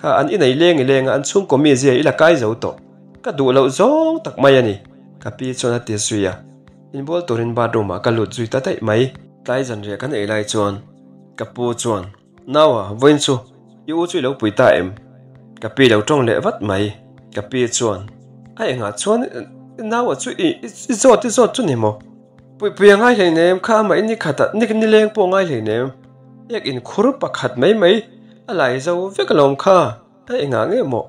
Kha an inei leng i leng a, an chhungkaw mizia i la kai zo tawh. Ka duh loh zawng tak mai a ni, ka pi chuan a ti zui a. Inbual turin bathroom ah ka lut zui ta daih mai. Tlai zanriah kan ei lai chuan ka pu chuan, Naua, vawiin chu i u chu i lo pui ta em? Ka pi lo tawng leh vat mai. Ka pi chuan, A engah chuan naua chu i zawt i zawt chu ni maw? Puipui a ngai hleinem, kha amah i ni khatah ni nileng pawh a ngai hleinem. Ek inkhur pakhat mai mai a lai zo vek alawm kha, a engah nge maw?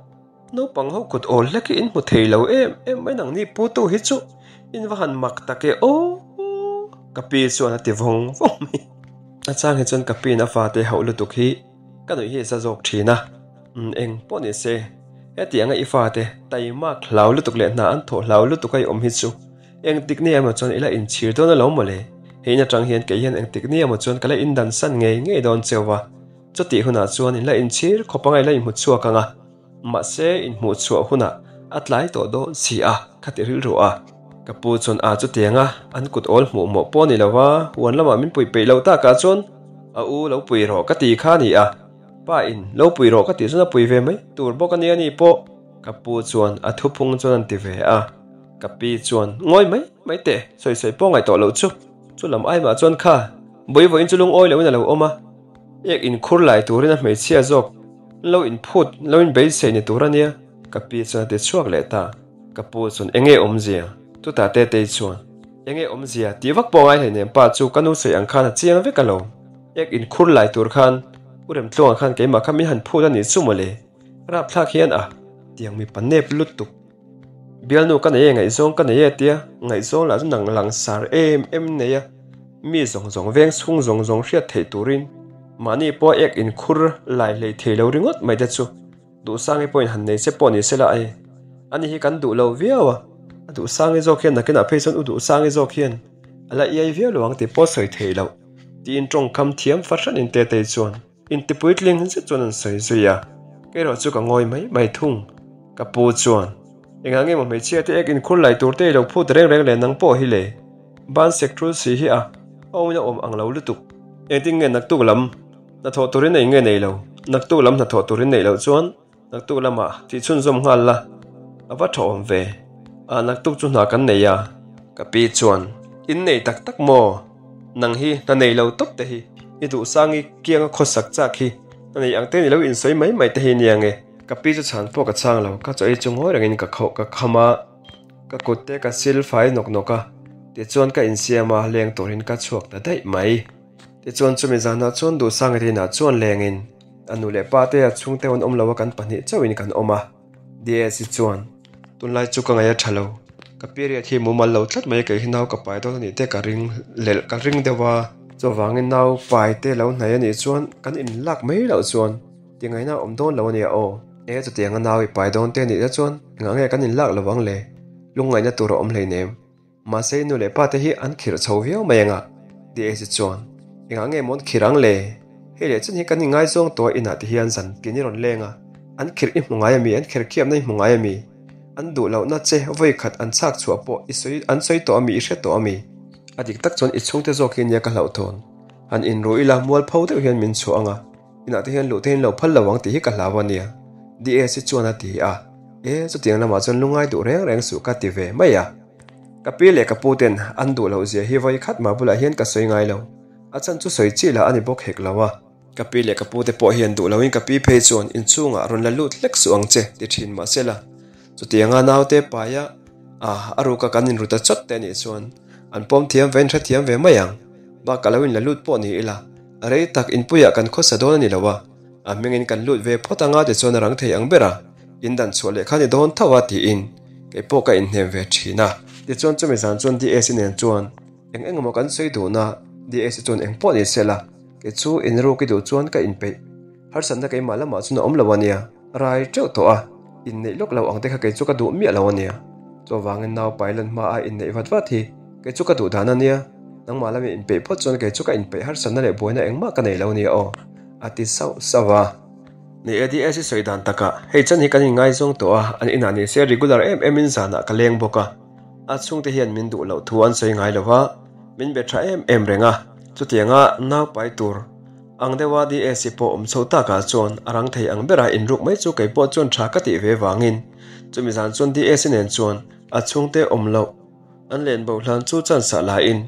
Naupang ho kut awl hlek hi in hmu thei lo em em mai nang ni pu tu hi chu in va han mak tak e aw ka pi chuan a ti vawng vawng mai. A chang hi chuan ka pi in a fate hauh lutuk hi ka nuih hi a za zawk thin a, umm eng pawh ni se heti anga i fate taimak hlau lutuk leh hna an thawh hlau lutuk a i awm hi chu engtik ni emaw chuan ila inchhir dawn alawm mawle, hei in atang hian kei hian engtik ni emaw chuan ka la indansan ngei ngei dawn cheu va. Chutih hunah chuan in la inchhir khawp anga i la inhmu chhuak ang a, mahse inhmuh chhuah hunah a tlai tawh dawn si a, ka ti rilru a. Ka pu chuan a chutiang a, an kut awl hmuh mawh pawh a ni lo va, huan lamah min pui peih lo takah chuan a u lo pui rawh ka ti kha a ni a, pa in lo pui rawh ka tih chuan a pui ve mai tur bawk a nia ni pawh. Ka pu chuan a thuphung chuan an ti ve a. Ka pi chuan, Ngawi mai mai teh, sawi sawi pawh ngaih tawh loh chu. Chu lam aimah chuan kha bawi vawiin chu lungawi loin a lo awm a, ek inkhur lai turin a hmeichhia zawk lo inphut lo inbeisei ni tur a nia, ka pi chuan a ti chhuak leh ta. Ka pu chuan, Enge awmzia? Chutah Tetei chuan, Enge awmzia? Tih vak pawh ngai hleinem pa chu ka nu sawi ang khan a chiang vek alawm. Ek inkhur lai tur khan U Remtluanga khan keimah kha min han phut a nih chu mawle. Rapthlak hian a tiang mipa nep lutuk. Bialnu ka nei e, ngaihzawng ka nei e tia ngaihzawng lah chu nang langsar em em nei a, mi zawng zawng veng chhung zawng zawng hriat theih turin mahni pawh ek inkhur lai hlei thei lo ringawt mai te chu Duhsangi pawhin han nei che pawh ni se la e. Ani hi kan duh lo viau a, a Duhsangi zawk hian nakinah phei chuan u Duhsangi zawk hian a la iai viau lo ang tih pawh sawi thei loh tiin tawngkam thiam fahranin Tetei chuan Intipuitling zet chuan an sawi zui a, kei erawh chu ka ngawi mai mai thung. Ka pu chuan, Engah nge maw hmeichhia te ek inkhur lai tur te i lo phut reng reng le nang pawh hi le? Ban sek tul si hi a, a awmin a awm ang lo lutuk. Engtin nge naktuk lam hnathawh turin ei nge nei lo? Naktuk lam hnathawh turin neih loh chuan Naktuk lamah tih chhunzawm nghal la, a va tha awm ve. Ah naktuk chu hna kan nei a. Ka pi chuan, In nei tak tak maw? Nang hi hna nei lo tawp te hi, i duhsangi kianga khawsak chak hi, hna nei ang te ni lo insawi mai mai te hi nia nge? Ka pi chu chhan pawh ka chhang lo, ka chaw ei chu ngawi rengin ka khauh ka kham a, ka kut te ka sil fai nawk nawk a, tichuan ka insiam a, leng turin ka chhuak ta daih mai. Tichuan chumi zanah chuan Duhsangi rinah chuan lengin a nu leh pa te a chhungte an awm lo a kan pahnih chauhin kan awm a. DAC chuan, Tunlai chu ka ngaih a tha lo, ka period hi mumal lo tlat mai kei hi nau ka pai dawn a nih te ka ring lelh ka ring deuh a, chuvangin nau pai te lo hnaih a nih chuan kan inlak mai loh chuan tingaihna a awm dawn lo a nia aw. E chutianga nau i pai dawn te a nih te chuan engah nge kan inlak lo ang le? Lungngaihna tur a awm hleinem. Mahse i nu leh pa te hi an khirh chho viau mai anga DAC chuan engah nge mawn khirh ang le? Hei leh chen hi kan ingaizawng tawh a inah te hian zan tin i rawn leng a, an khirh i hmu ngai ami, an kher khiamna i hmu ngai ami? An duh lohna che vawi khat an chhak chhuah pawh i sawi an sawi tawh ami i hre tawh ami? A dik tak chuan i chhungte zawk hi nia ka hlauhthawn. Han inru ila mualpho deuh hian min chhuah anga Inah te hian luh te hian lo phal lo ang tih hi ka hlau a nia, DAC chuan a ti a. E, chutiang lamah chuan lungai duh reng reng suh ka ti ve mai a. Ka pi leh ka pu ten an duh loh zia hi vawi khat mah bulah hian ka sawi ngai lo. A chhan chu sawi chi lah a ni bawk hek lo a. Ka pi leh ka pu te pawh hian duh loin ka pi phei chuan inchhungah rawn la lut hlek suh ang che ti thin mah se la. Chutianga naute paia a a ruka kan inru ta chawt te anih chuan an pawm thiam ve in hrethiam ve mai ang. Bak a lo inla lut pawh ni ila rei tak inpuiah kan khawsa dawn a ni lo a, a hmingin kan lut ve phawt anga tichuan a rang thei ang ber a, in dan chhuah leh kha ni dawn tho a tiin kei pawh ka inhnem ve thin a. Tichuan chumi zan chuan DAC nen chuan eng eng emaw kan sawi dun a, DAC chuan eng pawh ni se la, kei chu inruk i duh chuan ka inpeih harsatna keimah lamah chuan a awm lo a nia. Rai teuh tawh a, inneih lawk lo ang te kha kei chu ka duh miah lo a nia. Chuvangin nau pai lan hma a inneih vat vat hi kei chu ka duh dan a nia. Nangmah lama inpeih phawt chuan kei chu ka inpeih harsatna leh buaina engmah ka nei lo nia aw, a ti sauh sauh a. Ni e, DAC sawi dan takah hei chan hi kan inngaizawng tawh a, an inah ni se regular em emin zanah ka leng bawk a. A chhungte hian min duh loh thu an sawi ngai lo va, min be tha em em reng a. Chutianga nau pai tur Ang deuha DAC pawh awm chho takah chuan a rang thei ang bera inruk mai chu kei pawh chuan tha ka tih ve vangin chumi zan chuan DAC nen chuan a chhungte awm loh an len bo hlan chu chance ah la in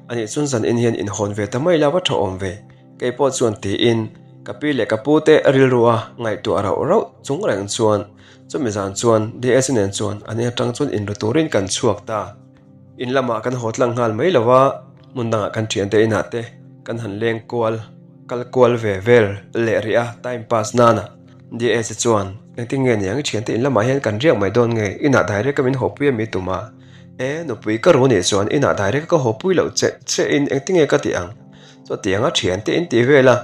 anih chuan zan in hian inhawn ve ta mai lo a tha awm ve kei pawh chuan tiin ka pi leh ka pu te rilru a ngaihtuah rauh rauh chung reng chuan chumi zan chuan DAC nen chuan an in atang chuan inru turin kan chhuak ta. In lamah kan haw tlang nghal mai lo a, hmun dangah kan thiante inah te kan han leng kual, kal kual ve vel leh rih a, time pass nana. DAC chuan, Engtin nge niang i thiante in lamah hian kan riak mai dawn nge, inah direct a min haw pui a mi tum a? E, nupui ka ru nih chuan inah direct a ka haw pui loh che che in engtin nge ka tih ang? Chutianga thiante in tih vel a,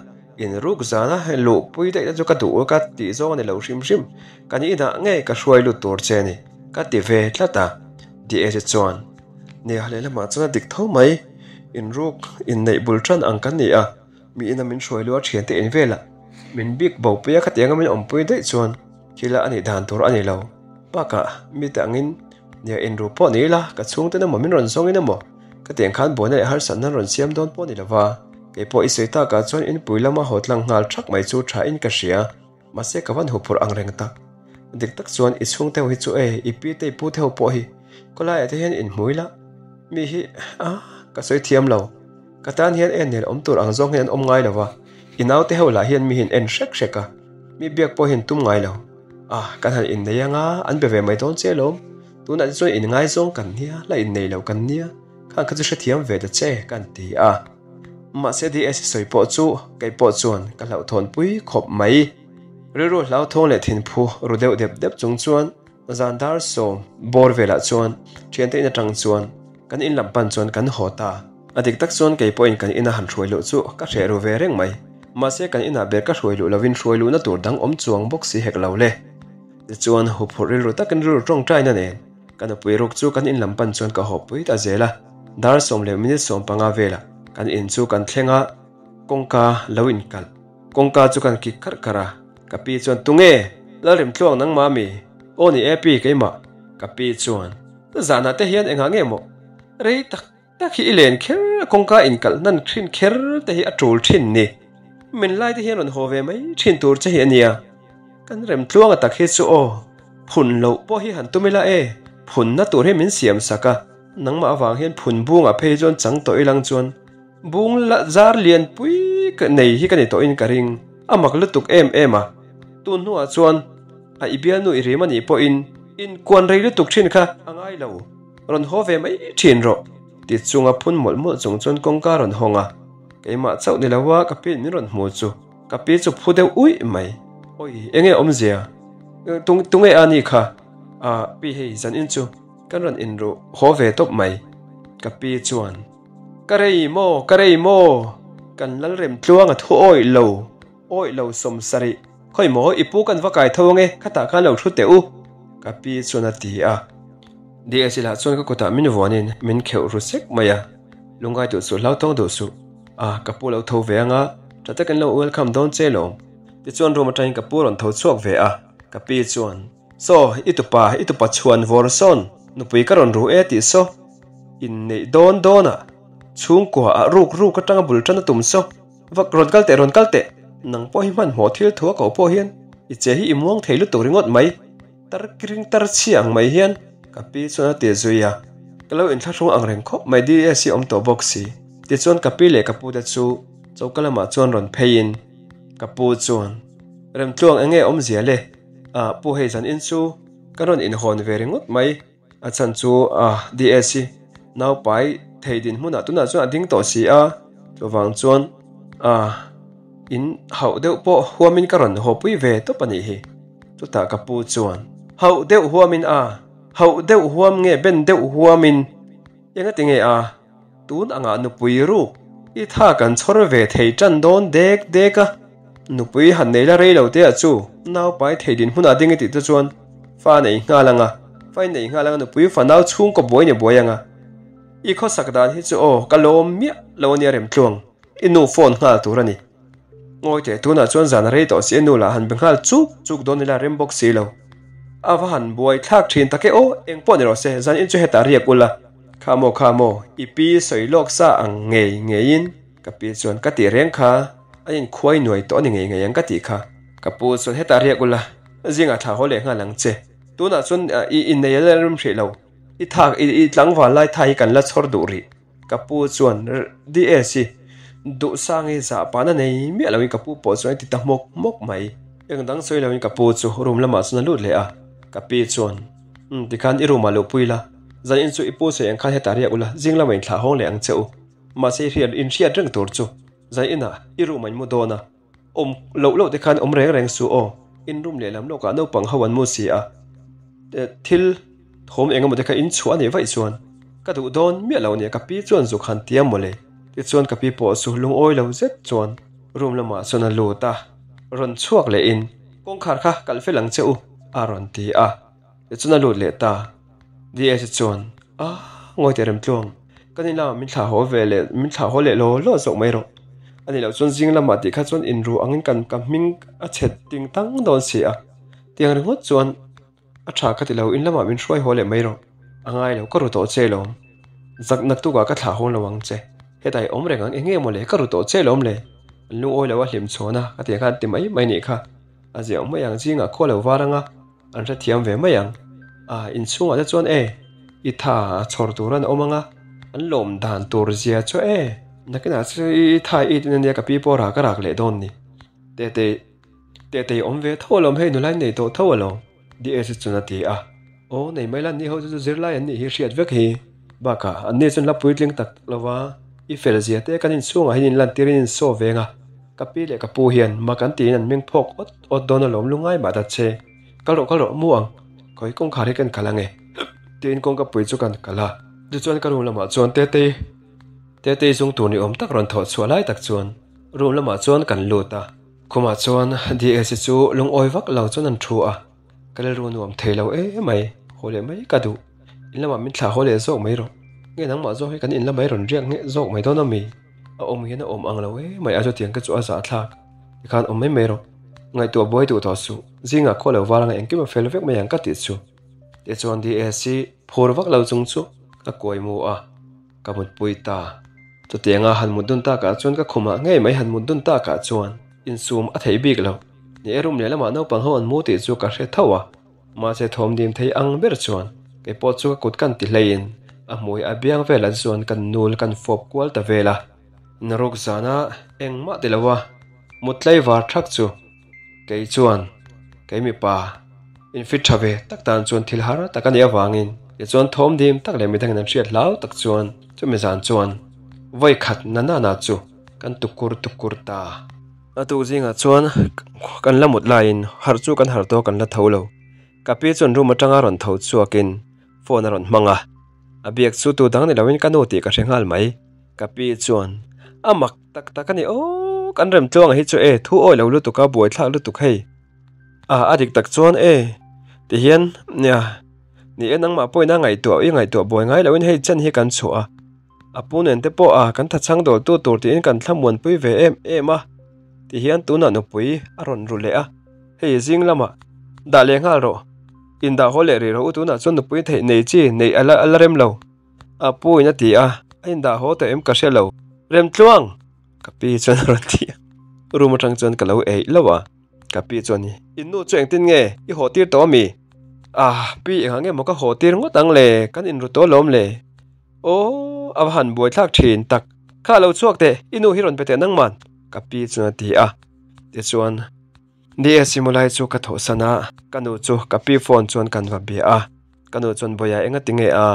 in ruk zana luh pui daih te chu ka duh ka tih zawng a ni lo hrim hrim, kan inah ngei ka hruai lut tur che a ni, ka ti ve tlat a. DAC chuan, Nia, lehlamah chuan a dik tho mai. Inruk, inneih bul tan ang kan ni a, mi ina min hruai luh a thiante in velah min bik bo pui a, khatianga min awmpui daih chuan thil a nih dan tur a ni lo. Bakah, mite angin nia inru pawh ni ila, ka chhungten emaw min rawn zawngin emaw khatiang khan buaina leh harsatna an rawn siam dawn pawh ni lova, kei pawh i sawi takah chuan inpui lama haw tlang nghal thak mai chu thain ka hria. Mahse ka van huphurh ang reng tak. Dik tak chuan i chhungte ho hi chu e, i pi te i pu te ho pawh hi khawlaiah te hian inhmui la, mi hi a ka sawi thiam lo. Ka tan hian en nel awm tur ang zawng hian an awm ngai lo va, i naute ho lah hian mi hian en hrek hrek a, mi biak pawh hian tum ngai lo. A, kan han innei anga an be ve mai dawn che alawm. Tunah te chuan inngaizawng kan nia, la innei lo kan nia, khang kha chu hrethiam ve ta che kan ti a. Mahse DS sawi pawh chu kei pawh chuan ka hlauhthawnpui khawp mai. Rilru hlauthawng leh thinphu ru deuh dep dep chung chuan zan dar sawm bawr velah chuan thiante in atang chuan kan in lam pan chuan kan haw ta. A dik tak chuan kei pawhin kan ina han hruai luh chu ka hreh ru ve reng mai. Mahse kan inah ber ka hruai luh lovin hruai luhna tur dang awm chuang bawk si hek lo le. Tichuan huphurh rilru takin rilru tawngtaina nen ka nupui ruk chu kan in lam pan chuan ka haw pui ta zel a. Dar sawm leh minute 15 velah kan in chu kan thleng a, kawngka lo inkalh. Kawngka chu kan kik kharh kharh a, ka pi chuan Tunge? Lalremtluang nangmah mi? Aw ni e pi keimah. Ka pi chuan Zanah te hian engah nge maw? Rei tak tak hi i len kher a kawngka inkalh hnan thin kher te hi a tul thin ni. Min lai te hian rawn haw ve mai thin tur che hi a nia. Kan Remtluanga tak hi chu aw, phun loh pawh hi han tum ila e, phunna tur hi min siam sak a, nangmah avang hian phun bungah phei chuan chang tawh ilang chuan Bung la zar lian pui ka nei hi ka ni tawhin ka ring. A mak lutuk em em a. Tun hnuah chuan a i bialnu i rim a nih pawhin inkuan rei lutuk thin kha a ngai lo. Rawn haw ve mai thin rawh. Ti chunga phun mawlh mawlh chung chuan kawngka rawn hawng a. Keimah chauh ni lo a ka piin min rawn hmu chu ka pi chu phu deuh uih mai. Awi enge awmzia? Tung tunge a ni kha? A pi hei zanin chu kan rawn inruh haw ve tawp mai. Ka pi chuan. Ka rei maw, ka rei maw? Kan Lalremtluang a thu awih lo, awih lo 70. Khawi maw, i pu kan va kai tho ange, khatah khan lo thu teh u, ka pi chuan a ti a. DS lah chuan ka kutah min vuanin min kheuh ru sek mai a, Lungai duh suh, hlauthawng duh suh. A, ka pu lo tho ve anga, tha takin lo welcome dawn che lawm. Tichuan room atangin ka pu rawn tho chhuak ve a, ka pi chuan. Saw, i tupa, i tupa chhuan vawr sawn, nupui ka rawn ru e tih saw. Inneih dawn dawnah chhungkua ah ruk ruk atanga bul tan a tum saw. Vak, rawn kal teh, rawn kal teh, nang pawh hi hmanhmawh thil thu a koh pawh hian i che hi i muang thei lutuk ringawt mai, tar kiring tar chhia ang mai hian ka pi chuan a ti zui a. Ka lo inthlahrung ang reng khawp mai DS hi awm tawh bawk si. Tichuan ka pi leh ka pu te chu choka lamah chuan rawn pheiin ka pu chuan, Remtluang enge awmzia le? Ah, pu hei zan in chu ka rawn inhawn ve ringawt mai. A chhan chu ah DS hi naupai thei dinhmunah tunah chuan a ding tawh si a, chuvang chuan ah in hauh deuh pawh huamin ka rawn hawpui ve tawp a nih hi. Chutah ka pu chuan hauh deuh huamin a, hauh deuh huam nge ben deuh huamin engati nge a? Tun angah nupui ruk i tha kan chhawr ve thei tan dawn dek dek a, nupui han nei la rei lo te ah chu naupai thei din hmunah ding i tih te chuan fa nei nghal anga, fa in nei nghal anga nupui fa nau chhungkaw buai ni buai anga. I khawsak dan hi chu aw ka lawm miah lo ania Remtluang, i nu phone nghal tur a ni. Ngawi teh tunah chuan zan a rei tawh si a nu lah han be nghal chuk chuk dawn ila rem bawk si lo. A va han buai thlak thin tak e aw, engpawh ni rawh se zan in chu hetah riak ula. Kha maw kha maw, i pi sawi lawk sa ang ngei ngeiin ka pi chuan ka tih reng kha, an inkhuai nuai tawh a ni ngei ngei ang ka tih kha. Ka pu chuan hetah riak ula, zingah thla haw leh nghal ang che. Tunah chuan i innei a la rim hrih lo, i thak i tlangval lai tha hi kan la chhawr duh rih. Ka pu chuan DS i duhsangi zah pahna nei miah loin ka pu pawh chuan a ti ta hmawk hmawk mai. Eng dang sawi loin ka pu chu room lamah chuan a lut leh a, ka pi chuan Umm tikhan i room ah luh pui la, zan in chu i pu sawi ang khan hetah riak ula, zing lamah in thlah hawng leh ang che u. Mahse i hriat in hriat reng tur chu zan inah i room ah in mu dawn a, awm loh loh te khan awm reng reng suh aw, in room lehlam lawkah naupang ho an mu si a, thil thawm eng emaw te kha in chhuah a nih vaih chuan ka duh dawn miah lo nia ka pi chuan zuk han ti a mawle. Tichuan ka pi pawh chu lungawi lo zet chuan room lamah chuan a lut a, rawn chhuak lehin kawngkhar kha kalh fel ang che u a rawn ti a. Tichuan a lut leh ta. DS chuan, A, ngawi teh Remtluang, kan in lamah min thlah haw ve leh, min thlah haw leh law law zawk mai rawh. A nih loh chuan zing lamah tih kha chuan inru angin kan ka hming a chhet ting tang dawn si a. Tiang ringawt chuan a tha ka ti lo, in lamah min hruai haw leh mai rawh. A ngai lo, ka ru tawh che lawm. Zak naktukah ka thlah haw lo ang che. Hetah i awm reng ang, eng nge maw le, ka ru tawh che lawm le. An lungawi lo a hlim chhawn a, ka tih khan ti mai mai nih kha. A ziah mai ang, zingah khaw lo var anga. an hrethiam ve mai ang. A, inchhungah te chuan e, i tha chhawr tur an awm ang a, an lawm dan tur zia chu e, nakinah chu i tha i tin ania ka pi pawh rak a rak leh dawn ni. Tetei, Tetei awm ve tho alawm hei nula in nei tawh tho alawm, DS chuan a ti a. Aw, nei mai la an ni ho chu chu zirlai an nih hi hriat vek hi. Bakah, an ni chuan la puitling tak tak lo va, i fel zia te kan inchhungah hian inlantir in insaw veng a, ka pi leh ka pu hian mak an tiin an meng phawk awt awt dawn alawm lungai mah ta che. Kal rawh kal rawh mu ang, khawi kawngkhar hi kan kal ange tiin kawngka pui chu kan kal a. Tichuan ka room lamah chuan Tetei Tetei zung tur ni awm tak rawn thawh chhuah lai tak chuan room lamah chuan kan lut a. Khumah chuan DS chu lungawi vak lo chuan an thu a, ka rilru nuam thei lo emai, haw leh mai ka duh. In lamah min thlah haw leh zawk mai rawh. Nge nangmah zawk hi kan in lamah i rawn riak ngheh zawk mai dawn a mi? A awm hian a awm ang lo emai a chutiang ka chu a zahthlak. Tikhan awm mai mai rawh. Ngaihtuah buai duh tawh suh. Zingah khaw lo var anga engkim a fel vek mai ang ka tih chu. Tichuan DS hi phur vak lo chung chu ka kuai mu a, ka mutpui ta. Chutianga han mut dun takah chuan ka khumah ngei mai han mut dun takah chuan insum a theih bik lo. Ni e room lehlamah naupang ho an mu tih chu ka hre tho a. Mahse thawm dim thei ang ber chuan kei pawh chu ka kut kan ti hleiin a hmui a biang velah chuan kan nul kan fawp kual ta vel a. Naruk zana engmah ti lo a mut tlaivar thak chu kei chuan kei mipa infit tha ve tak tan chuan thil har tak a nih avangin tichuan thawm dim tak leh midangin an hriat hlau tak chuan chumi zan chuan vawi khat na nana chu kan tukur tukur ta. A tuk zingah chuan kan la mut laiin harh chu kan harh tawh kan la tho lo. Ka pi chuan room atanga rawn tho chhuakin phone a rawn hmang a, a biak chu tu dang ni loin ka nu tih ka hre nghal mai. Ka pi chuan a mak tak tak a ni aw, kan remtluanga hi chu e thu awi lo lutuk a buaithlak lutuk hei. A a dik tak chuan e tihian nia ni e nangmah pawhin a ngaihtuah i ngaihtuah buai ngai loin hei chen hi kan chhuah a. A pu nen te pawh a kan thachhang dawl tu tur tiin kan thlamuanpui ve em em a tihian tunah nupui a rawn ru leh a, hei zing lamah dah leh nghal rawh, indah haw leh rih rawh u tunah chuan nupui theih nei chi neih a la a la rem lo a pu in a ti a, a indah haw tawh em ka hre lo Remtluang! Ka pi chuan a rawn ti a, room atang chuan ka lo eih lo a, ka pi chuan in nu chu engtin nge i haw tir tawh ami? Ah pi engah nge maw ka haw tir ngawt ang le kan inru tawh alawm le. Aw, a va han buaithlak thin tak. Kha lo chhuak teh, i nu hi rawn pe teh nangman, ka pi chuan a ti a. Tichuan, DS Simulai chu ka thawhsan a, ka nu chu ka pi phone chuan kan va bia a. Ka nu chuan Bawia enga ti nge a?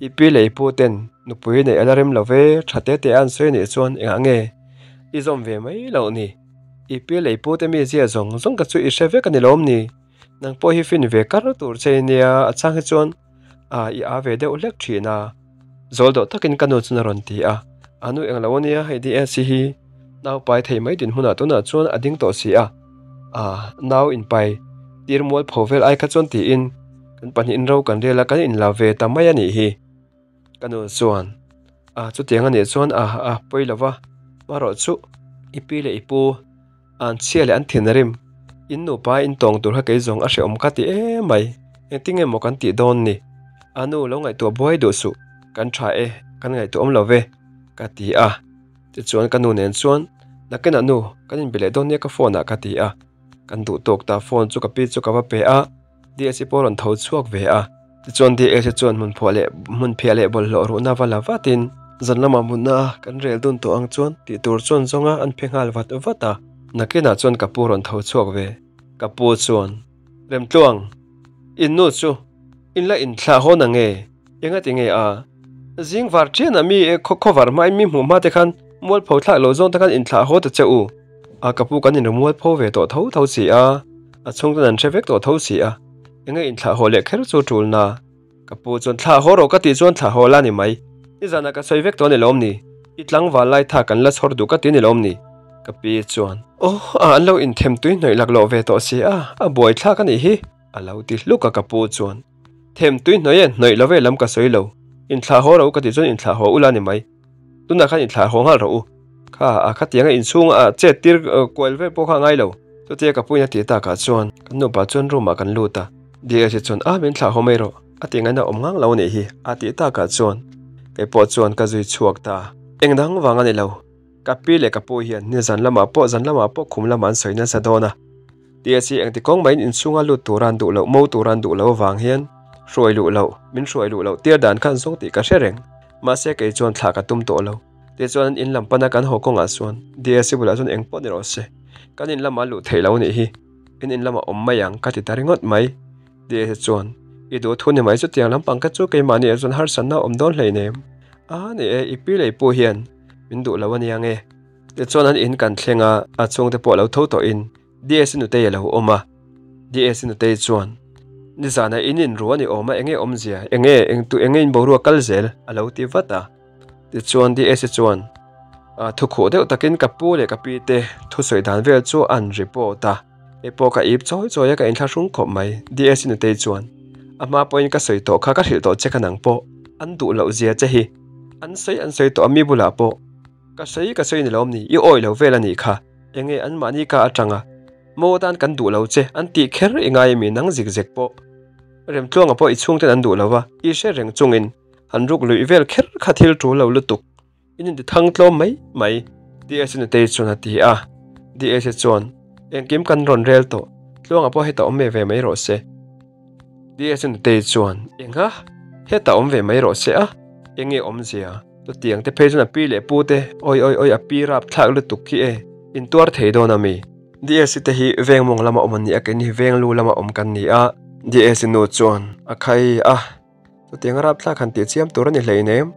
I pi leh i pu ten nupui neih a la rem lo ve, tha te te a an sawi anih chuan engah nge i zawm ve mai loh ni? I pi leh i pu te mizia zawng zawng ka chu i hre vek a ni lawm ni? Nang pawh hi fin ve kar tur che i nia, a chang hi chuan a i a ve deuh hlek thin a. Zawl dawh takin ka nu chuan a rawn ti a, a nu englo ania hei DS hi nau pai thei mai dinhmunah tunah chuan a ding tawh si a, a nau inpai tir mual pho vel ai kha chuan tiin kan pahnihin ro kan rel a kan inla ve ta mai a nih hi. Ka nu chuan a chutiang a nih chuan a a pawi lo va, marawh chu i pi leh i pu An chhia leh an thin a rim. In nupa in tawng tur kha kei zawng a hrehawm ka ti em mai. Engtin nge maw kan tih dawn ni? A nu lo ngaihtuah buai duh suh. Kan tha e, kan ngaihtuah awm lo ve, ka ti a. Tichuan ka nu nen chuan, Nakinah nu, kan inbe leh dawn nia ka phone ah ka ti a. Kan duh tawk ta phone chu ka pi chu ka va pe a. DSC pawh a rawn tho chhuak ve a. Tichuan DSC chuan hmun phuah leh hmun phiah leh bawlhhlawh ruhna va la vatin zan lamah mutna a kan rel dun tawh ang chuan tih tur chuan zawnga an phe nghal vat vat a. Nakinah chuan ka pu rawn tho chhuak ve. Ka pu chuan, Remtluang, in nu chu in la inthlah hawn ang e, enga ti nge a? Zing var ṭhianah mi khaw khawvar hmain mi hmuh hma te khan mualpho thlak lo zawng te khan inthlah haw ta che u. A ka pu kan inrumualpho ve tawh tho tho si a. A chhungten an hre vek tawh tho si a, enge inthlah haw leh kher chu tul na. Ka pu chuan thlah haw rawh ka tih chuan thlah haw la ni mai. Nizanah ka sawi vek tawh a ni lawm ni? I tlangval lai tha kan la chhawr duh ka ti a ni lawm ni? Ka pi chuan Aw, a an lo inthem tui hnawih laklawh ve tawh si a, a buaithlak a nih hi, a lo ti hluk a ka pu chuan. Them tui hnawih e, hnawih lo ve lam ka sawi lo. Inthlah haw rawh u ka tih chuan inthlah haw ula ni mai. Tunah khan inthlah haw nghal rawh u. Kha a khatianga inchhung a chet tir kual vel pawh kha a ngai lo. Chutia ka puiin a tih takah chuan kan nupa chuan room ah kan lut a. DS hi chuan a min thlah haw mai rawh a tih ngaihna awm ngang lo a nih hi a tih takah chuan kei pawh chuan ka zui chhuak ta. Eng dang vang a ni lo. Ka pi leh ka pu hian nizan lamah pawh zan lamah pawh khum lamah an sawi nasa dawn a. TSC engti kawng mahin inchhunga lut tura an duh loh, mo tura an duh loh avang hian hruai luh loh, min hruai luh loh tir dan kha an zawng tih ka hre reng. Mahse kei chuan thlah ka tum tawh lo. Tichuan an in lam pana kan haw kawngah chuan DSC bulah chuan eng pawh ni rawh se, kan in lamah luh theih lo nih hi, in in lamah awm mai ang ka ti ta ringawt mai. DSC chuan, I duh thu ni mai chutiang lampang kha chu keimahni ah chuan harsatna a awm dawn hleinem. A ni e, i pi lei pawh hian min duh lo a nia nge. Tichuan an in kan thleng a, a chhungte pawh a lo tho tawhin DS Nutei a lo awm a, DS Nutei chuan, Nizanah in inru a ni awm a, enge awmzia, enge, engtu enge in boruak kal zel? a lo ti vat a. Tichuan DS chuan, A thukhuh deuh takin ka pu leh ka pi te thusawi dan vel chu an report a, hei pawh ka ip chawi chawi a, ka inthlahrung khawp mai, DS Nutei chuan, A hma pawhin ka sawi tawh kha, ka hrilh tawh che kha nang pawh, an duh loh zia che hi, an sawi an sawi tawh a mi bulah pawh, ka sawi ka sawi ni lawm ni, i awi lo vel a nih kha. Enge anmahni ka atanga mo atan kan duh lo che an tih kher i ngai ami nang zik zek pawh. Remtluanga pawh i chhungten an duh lo va, i hre reng chungin han ruk luih vel kher kha thil tul lo lutuk. In inti thang tlawm mai mai. DS Nutei chuan a ti a. DS chuan, Engkim kan rawn rel tawh, Tluanga pawh heta awm ve ve mai rawh se. DS Nutei chuan, Engha? Heta awm ve mai rawh se a? Enge awmzia? Chutiang te phei chuan a pi leh pu te, Awi awi awi a pi rap thlak lutuk khi e, in tuar thei dawn a mi? DSC te hi veng mawng lama awm an ni a, keini hi veng lu lama awm kan ni a. DSC nu chuan a khai a, Chutiang a rap thlak han tih chiam tur a ni hleinem.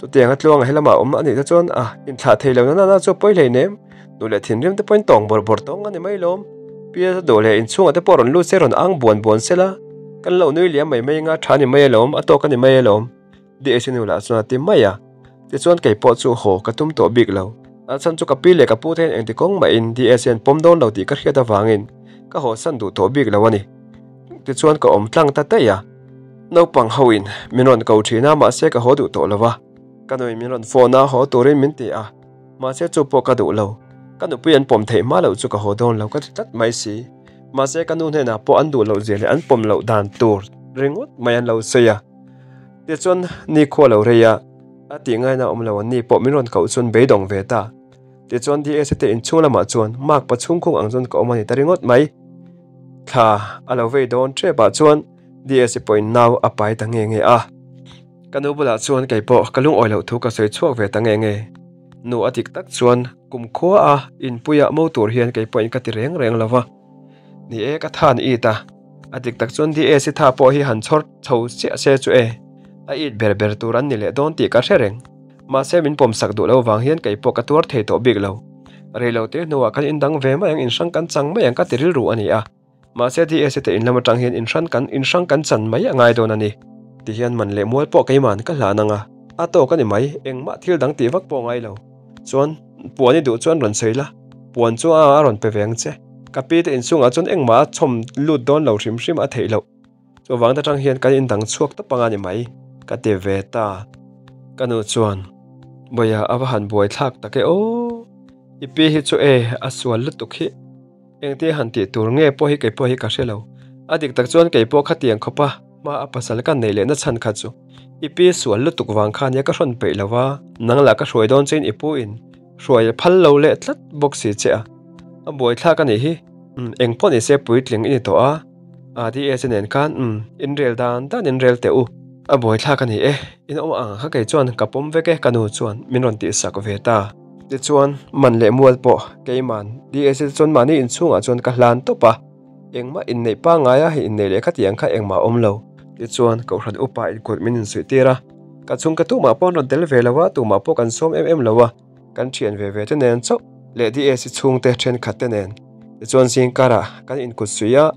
Chutiang a tluanga he lama awm a nih te chuan a inthlah thei lo na na na chu a pawi hleinem. Nu leh thinrim te pawhin tawng bawrh bawrh tawng a ni mai lawm. Pi a duh leh inchhungah te pawh rawn lut se rawn ang buan buan se la, kan lo nui liam mai mai anga tha a ni mai alawm, a tawk a ni mai alawm. DSC nu lah chuan a ti mai a, tichuan kei pawh chu haw ka tum tawh bik lo. A chhan chu ka pi leh ka pu te hian engti kawng mahin DSC an pawm dawn lo tih ka hriat avangin ka haw san duh tawh bik lo a ni. Tichuan ka awm tlang ta daih a, naupang ho in min rawn ko thin a mahse ka haw duh tawh lo a, ka nuin min rawn phone a haw turin min ti a, mahse chu pawh ka duh lo. Ka nupui an pawm theih hma loh chu ka haw dawn lo ka ti tlat mai si. Mahse ka nu hnenah pawh an duh loh zia leh an pawm loh dan tur ringawt mai an lo sawi a. Tichuan nikhua lo rei a, a tih ngaina awm lo an ni pawh min rawn koh chuan beidawng ve ta. Tichuan DSA te inchhung lamah chuan mark pa chhungkhung ang chuan ka awm a ni ta ringawt mai. Thla a lo vei dawn tep ah chuan DSA pawhin nau a pai ta nge nge a. Ka nu bulah chuan kei pawh ka lungawi loh thu ka sawi chhuak ve ta nge nge. Nu a dik tak chuan kumkhua a inpuiah mo tur hian kei pawhin ka ti reng reng lo va. Ni e, ka than it a. A dik tak chuan DAC tha pawh hi han chhawr chho chiah se chu e, a it ber ber tur an ni leh dawn tih ka hre reng. Mahse min pawmsak duh lo vang hian kei pawh ka tuar thei tawh bik lo. Rei lo te hnuah kan indang ve mai ang, inhrang kan chang mai ang ka ti rilru a ni a. Mahse DAC te in lam atang hian inhran kan inhrang kan chan mai a ngai dawn a ni. Tihian man leh mual pawh keiman ka hlan ang a, a tawk a ni mai, engmah thil dang tih vak pawh ngai lo. Chuan, puan i duh chuan rawn sawi la, puan chu a rawn pe ve ang che. Ka pi te inchungah chuan engmah a chhawm lut dawn lo hrim hrim a theih loh. Chuvang te tang hian kan indang chhuak tawp anga ni mai, ka ti ve ta. Ka nu chuan, Bawiha a va han buai thlak tak e aw, i pi hi chu e, a sual lutuk hi. Engtia han tih tur nge pawh hi kei pawh hi ka hre lo. A dik tak chuan kei pawh khatiang khawp a, hma a pasal ka neih lehna chhan kha chu i pi sual lutuk vang kha nia ka hrawn peih lo a, nang lah ka hruai dawn chein i pu in hruai a phal lo leh tlat bawk si che a, a buaithlak a nih hi. Umm eng pawh ni se puitling i ni tawh a, RDS nen khan umm in rel dan dan in rel teh u. A buaithlak a ni e, in awm ang kha kei chuan ka pawm vek e ka nu chuan min rawn tihsak ve ta. Tichuan man leh mual pawh keiman DS te chuan mahni inchhungah chuan ka hlan tawp a. Engmah inneih pangngai a, hei inneih leh khatiang kha engmah a awm lo. Tichuan, Kohhran upa inkut min insuih tir a, ka chhungka tumah pawh an rawn tel ve lo a, tumah pawh kan sawm em em lo a, kan thian ve ve te nen chauh leh DAC chhungte thenkhat te nen. Tichuan zingkarah kan inkut suih a,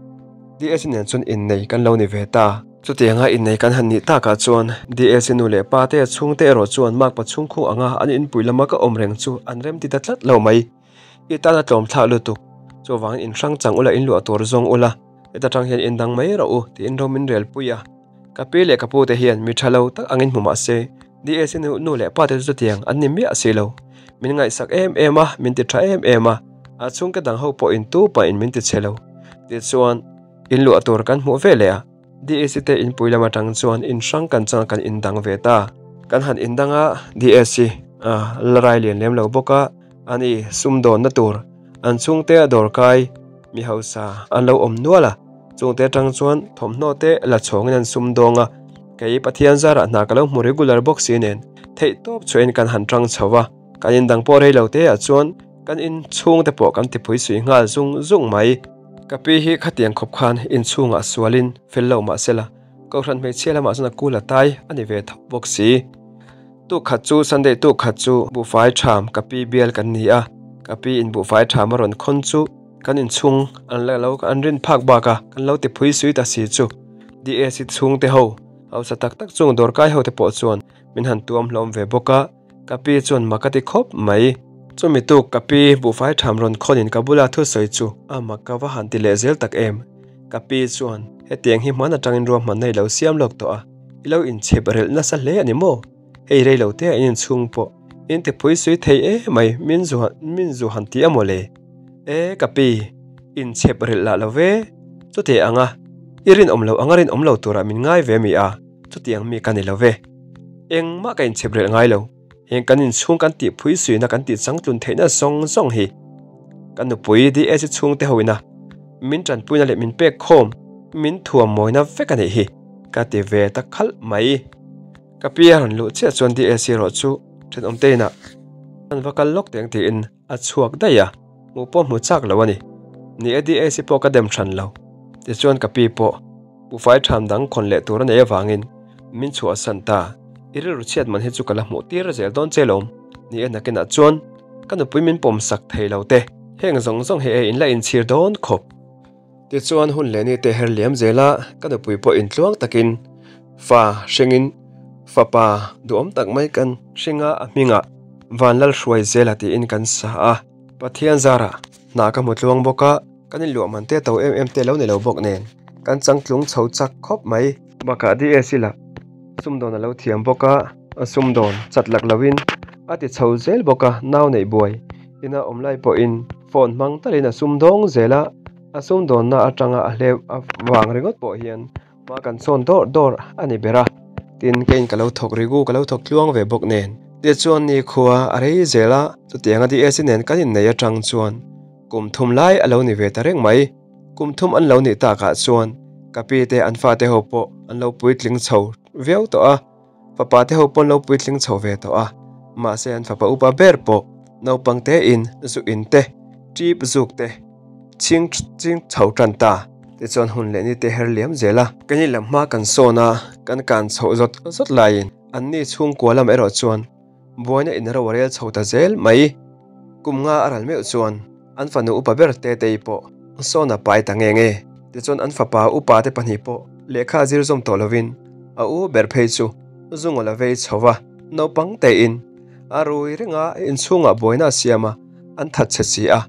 DAC nen chuan innei kan lo ni ve ta. Chutianga innei kan han nih takah chuan DAC nu leh pa te chhungte erawh chuan makpa chhungkhung anga an inpui lama ka awm reng chu an remti ta tlat lo mai. I tan a tlawm thlak lutuk. Chuvangin in hrang chang ula in luah tur zawng ula, heta tang hian in dang mai rawh u tiin ro min rel pui a. Ka pi leh ka pu te hian mi tha lo tak angin hmu mah se, DAC nu nu leh pa te chu chutiang an ni miah si lo. Min ngaihsak em em a, min ti tha em em a, a chhungte dang ho pawh in tu pahin min ti chhe lo. Tichuan, in luah tur kan hmuh ve leh a. DAC te inpui lam atang chuan in hrang kan chang kan indang ve ta. Kan han indang a, DAC a la rai lian lem lo bawk a, ani sumdawnna tur an chhungte a dawr kai. mi hausa an lo awm nual a, chungte atang chuan thawmhnaw te la chhawngin an sum dawng a, kei Pathian zarah hna ka lo hmu regular bawk si nen theih tawp chhuahin kan han tang chho a, kan indang pawh rei lo te ah chuan kan inchhung te pawh kan tipui sui nghal zung zung mai. Ka pi hi khatiang khawp khan inchhungah sualin fel lo mah sela, Kohhran hmeichhia lamah chuan a kul a tai a ni ve tho bawk si. Tuk khat chu Sunday tuk khat chu buhfai tham ka pi bial kan ni a, ka pi in buhfai tham a rawn khawn chu kan inchhung an la lo an rin phak bak a, kan lo ti phui sui ta si chu. DAC chhungte ho hausa tak tak chung dawrkai ho te pawh chuan min han tuam hlawm ve bawk a. Ka pi chuan mak a ti khawp mai. Chumi tuk ka pi buhfai tham rawn khawnin ka bula thusawi chu a mak ka va han ti leh zel tak em. Ka pi chuan hetiang hi hman atangin ruahmanna i lo siam lawk tawh a, i lo inchhep relh nasa hle a ni maw? Hei rei lo te a in inchhung pawh in ti phui sui thei e mai min zu min zu han ti a maw le? E ka pi, inchhep relh lah lo ve. Chuti anga i rinawm lo anga rinawm lo turah min ngai ve mi a, chutiang mi ka ni lo ve. Engmah ka inchhep relh ngai lo. Heng kan inchhung kan tih phui suina kan tih changtlun theihna zawng zawng hi ka nupui DAC chhungte ho ina min tanpuina leh min pek khawm min thuam mawina vek a nih hi ka ti ve ta khalh mai. Ka pi a rawn luh chiah chuan DAC erawh chu thenawmte inah an va kal lawk teng tiin a chhuak daih a, hmuh pawh hmu chak lo a ni. Ni e DAC pawh ka dem hran lo. Tichuan ka pi pawh Buhfai tham dang khawn leh tur a nei avangin min chhuahsan ta. I rilru chhiat man hi chu ka la hmuh tir zel dawn che lawm. Ni e nakinah chuan ka nupui min pawm sak thei lo te. Heng zawng zawng hi e in la inchhir dawn khawp. Tichuan hun leh ni te her liam zel a, ka nupui pawh intluang takin fa hringin fapa duhawm tak mai kan hringa a hmingah Vanlalhruai zela tiin kan sa a. Pathian zarah hna ka hmu tluang bawk a. Kan inluah man te to em em te lo ni lo bawk nen kan changtlung chho chak khawp mai. Bakah DAC lah sumdawn a lo thiam bawk a, a sumdawn chat lak loin a ti chho zel bawk a, nau neih buai ina awm lai pawhin phone hmang talin a sumdawng zel a, a sumdawnna atanga a hlep avang ringawt pawh hian hma kan sawn dawr dawr a ni ber a, tin keiin ka lo thawk rigu ka lo thawk tluang ve bawk nen. Tichuan nikhua a rei zel a, chutianga DAC nen kan inneih atang chuan Kum thum lai a lo ni ve ta reng mai. Kum thum an lo nih takah chuan ka pi te an fate ho pawh an lo puitling chho viau tawh a, fapa te ho pawh an lo puitling chho ve tawh a, mahse an fapa upa ber pawh naupang tein zu in te, ṭip zuk te chhing ching chho tan ta. Tichuan hun leh ni te her liam zel a. Keini lam hma kan sawn a, kan kan chhoh zawt zawt laiin anni chhungkua lam erawh chuan Buaina in ro a rel chho ta zel mai. Kum nga a ral meuh chuan an fanu upa ber Tetei pawh sawn a pai ta nge nge. Tichuan an fapa upa te pahnih pawh lehkha zir zawm tawh lovin a u ber phei chu zungawl a vei chho va, naupang tein a rui reng a, inchhungah buaina a siam a, an that chhe si a,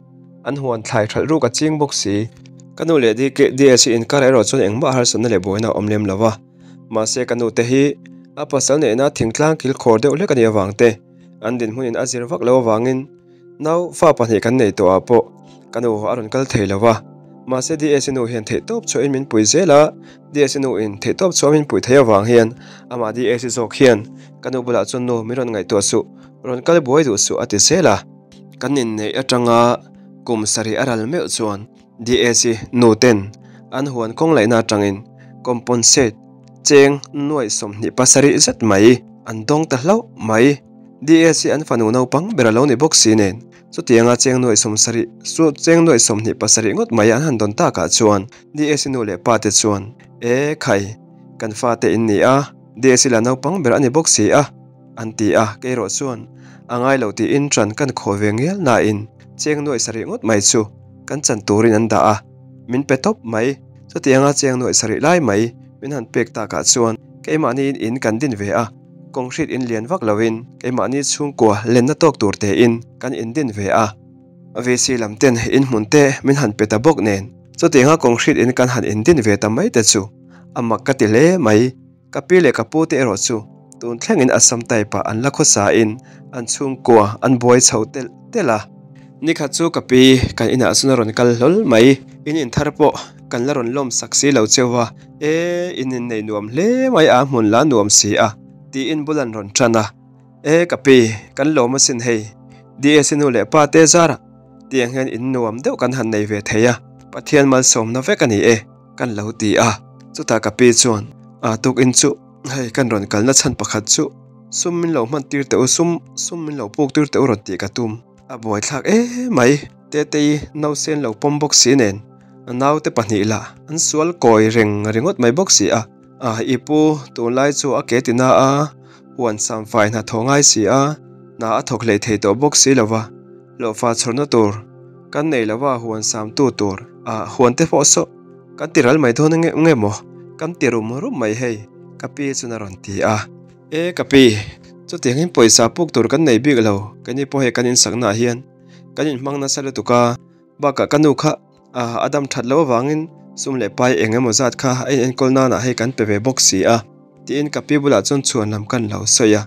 an huan thlai hralh ruk a ching bawk si. Ka nu leh DSC inkar erawh chuan engmah harsatna leh buaina a awm lem lo va. Mahse ka nute hi a pasal neihna thingtlang kil khawr deuh hlek a nih avang te, an dinhmunin a zir vak lo avangin nau fa pahnih kan nei tawh ah pawh ka nu a rawn kal thei lo va. Mahse DSC nu hian theihtawp chhuahin min pui zel a, DSC nu in theihtawp chhuah min pui thei avang hian amah DSC zawk hian ka nu bulah chuan nu min rawn ngaihtuah suh, rawn kal buai duh suh a ti zel a. Kan inneih atanga kum sarih a ral meuh chuan DAC nu ten an huan kawng laihna atangin compensate cheng nuaih 27 zet mai an dawng ta hlauh mai. DAC an fanu naupang ber a lo ni bawk si nen chutianga cheng nuaih 70 chu cheng nuaih 27 ngawt mai an han dawn takah chuan DAC nu leh pa te chuan E khai kan fate in ni a, DAC la naupang ber a ni bawk si a an ti a, kei erawh chuan a ngai lo tiin ṭan kan khawh ve ngial nain cheng nuaih sarih ngawt mai chu kan chan turin an dah a, min pe tawp mai. Chutianga cheng nuaih sarih lai mai min han pek takah chuan keimahniin in kan din ve a, concrete in lian vak loin keimahni chhungkua lenna tawk tur tein kan in din ve a. VC lam ten in hmun te min han pe ta bawk nen chutianga concrete in kan han in din ve ta mai te chu a mak ka ti hle mai. Ka pi leh ka pu te erawh chu tun thlengin Assam type ah an la khawsa in an chhungkua an buai chho telh telh a. Nikhat chu ka pi kan inah chuan a rawn kal hlawl mai. In inthar pawh kan la rawn lawm sak si lo cheu a, e in innei nuam hle mai a hmun la nuam si a tiin bul an rawn tan a. E ka pi kan lawm asin hei, DSC nu leh pa te zarah tiang hian in nuam deuh kan han nei ve thei a. Pathian malsawmna vek a ni e, kan lo ti a. Chutah ka pi chuan, A tukin chu hei kan rawn kalna chhan pakhat chu sum min lo hman tir teh u, sum sum min lo puk tir teh u rawn tih ka tum. A buaithlak em mai, Tetei nausen lo pawm bawk si nen a naute pahnih lah an sual kawi reng ringawt mai bawk si a. A i pu, tunlai chu a ke tina a, huan samfai hna thawh ngai si a, hna a thawk hlei thei tawh bawk si lo va, hlawhfa chhawrna tur kan nei lo va, huan samtu tur a huan te pawh saw kan ti ral mai dawn nge nge maw, kan ti rum rum mai hei, ka pi chuan a rawn ti a. E ka pi, chutiangin pawisa puk tur kan nei bik lo, keini pawh hei kan insaknaah hian kan inhmang nasa lutuk a, bakah ka nu kha A dam that loh avangin sum leh pai eng emaw zat kha a inenkawl nanah hei kan pe ve bawk si a, tiin ka pi bulah chuan chhuan lam kan lo sawi a.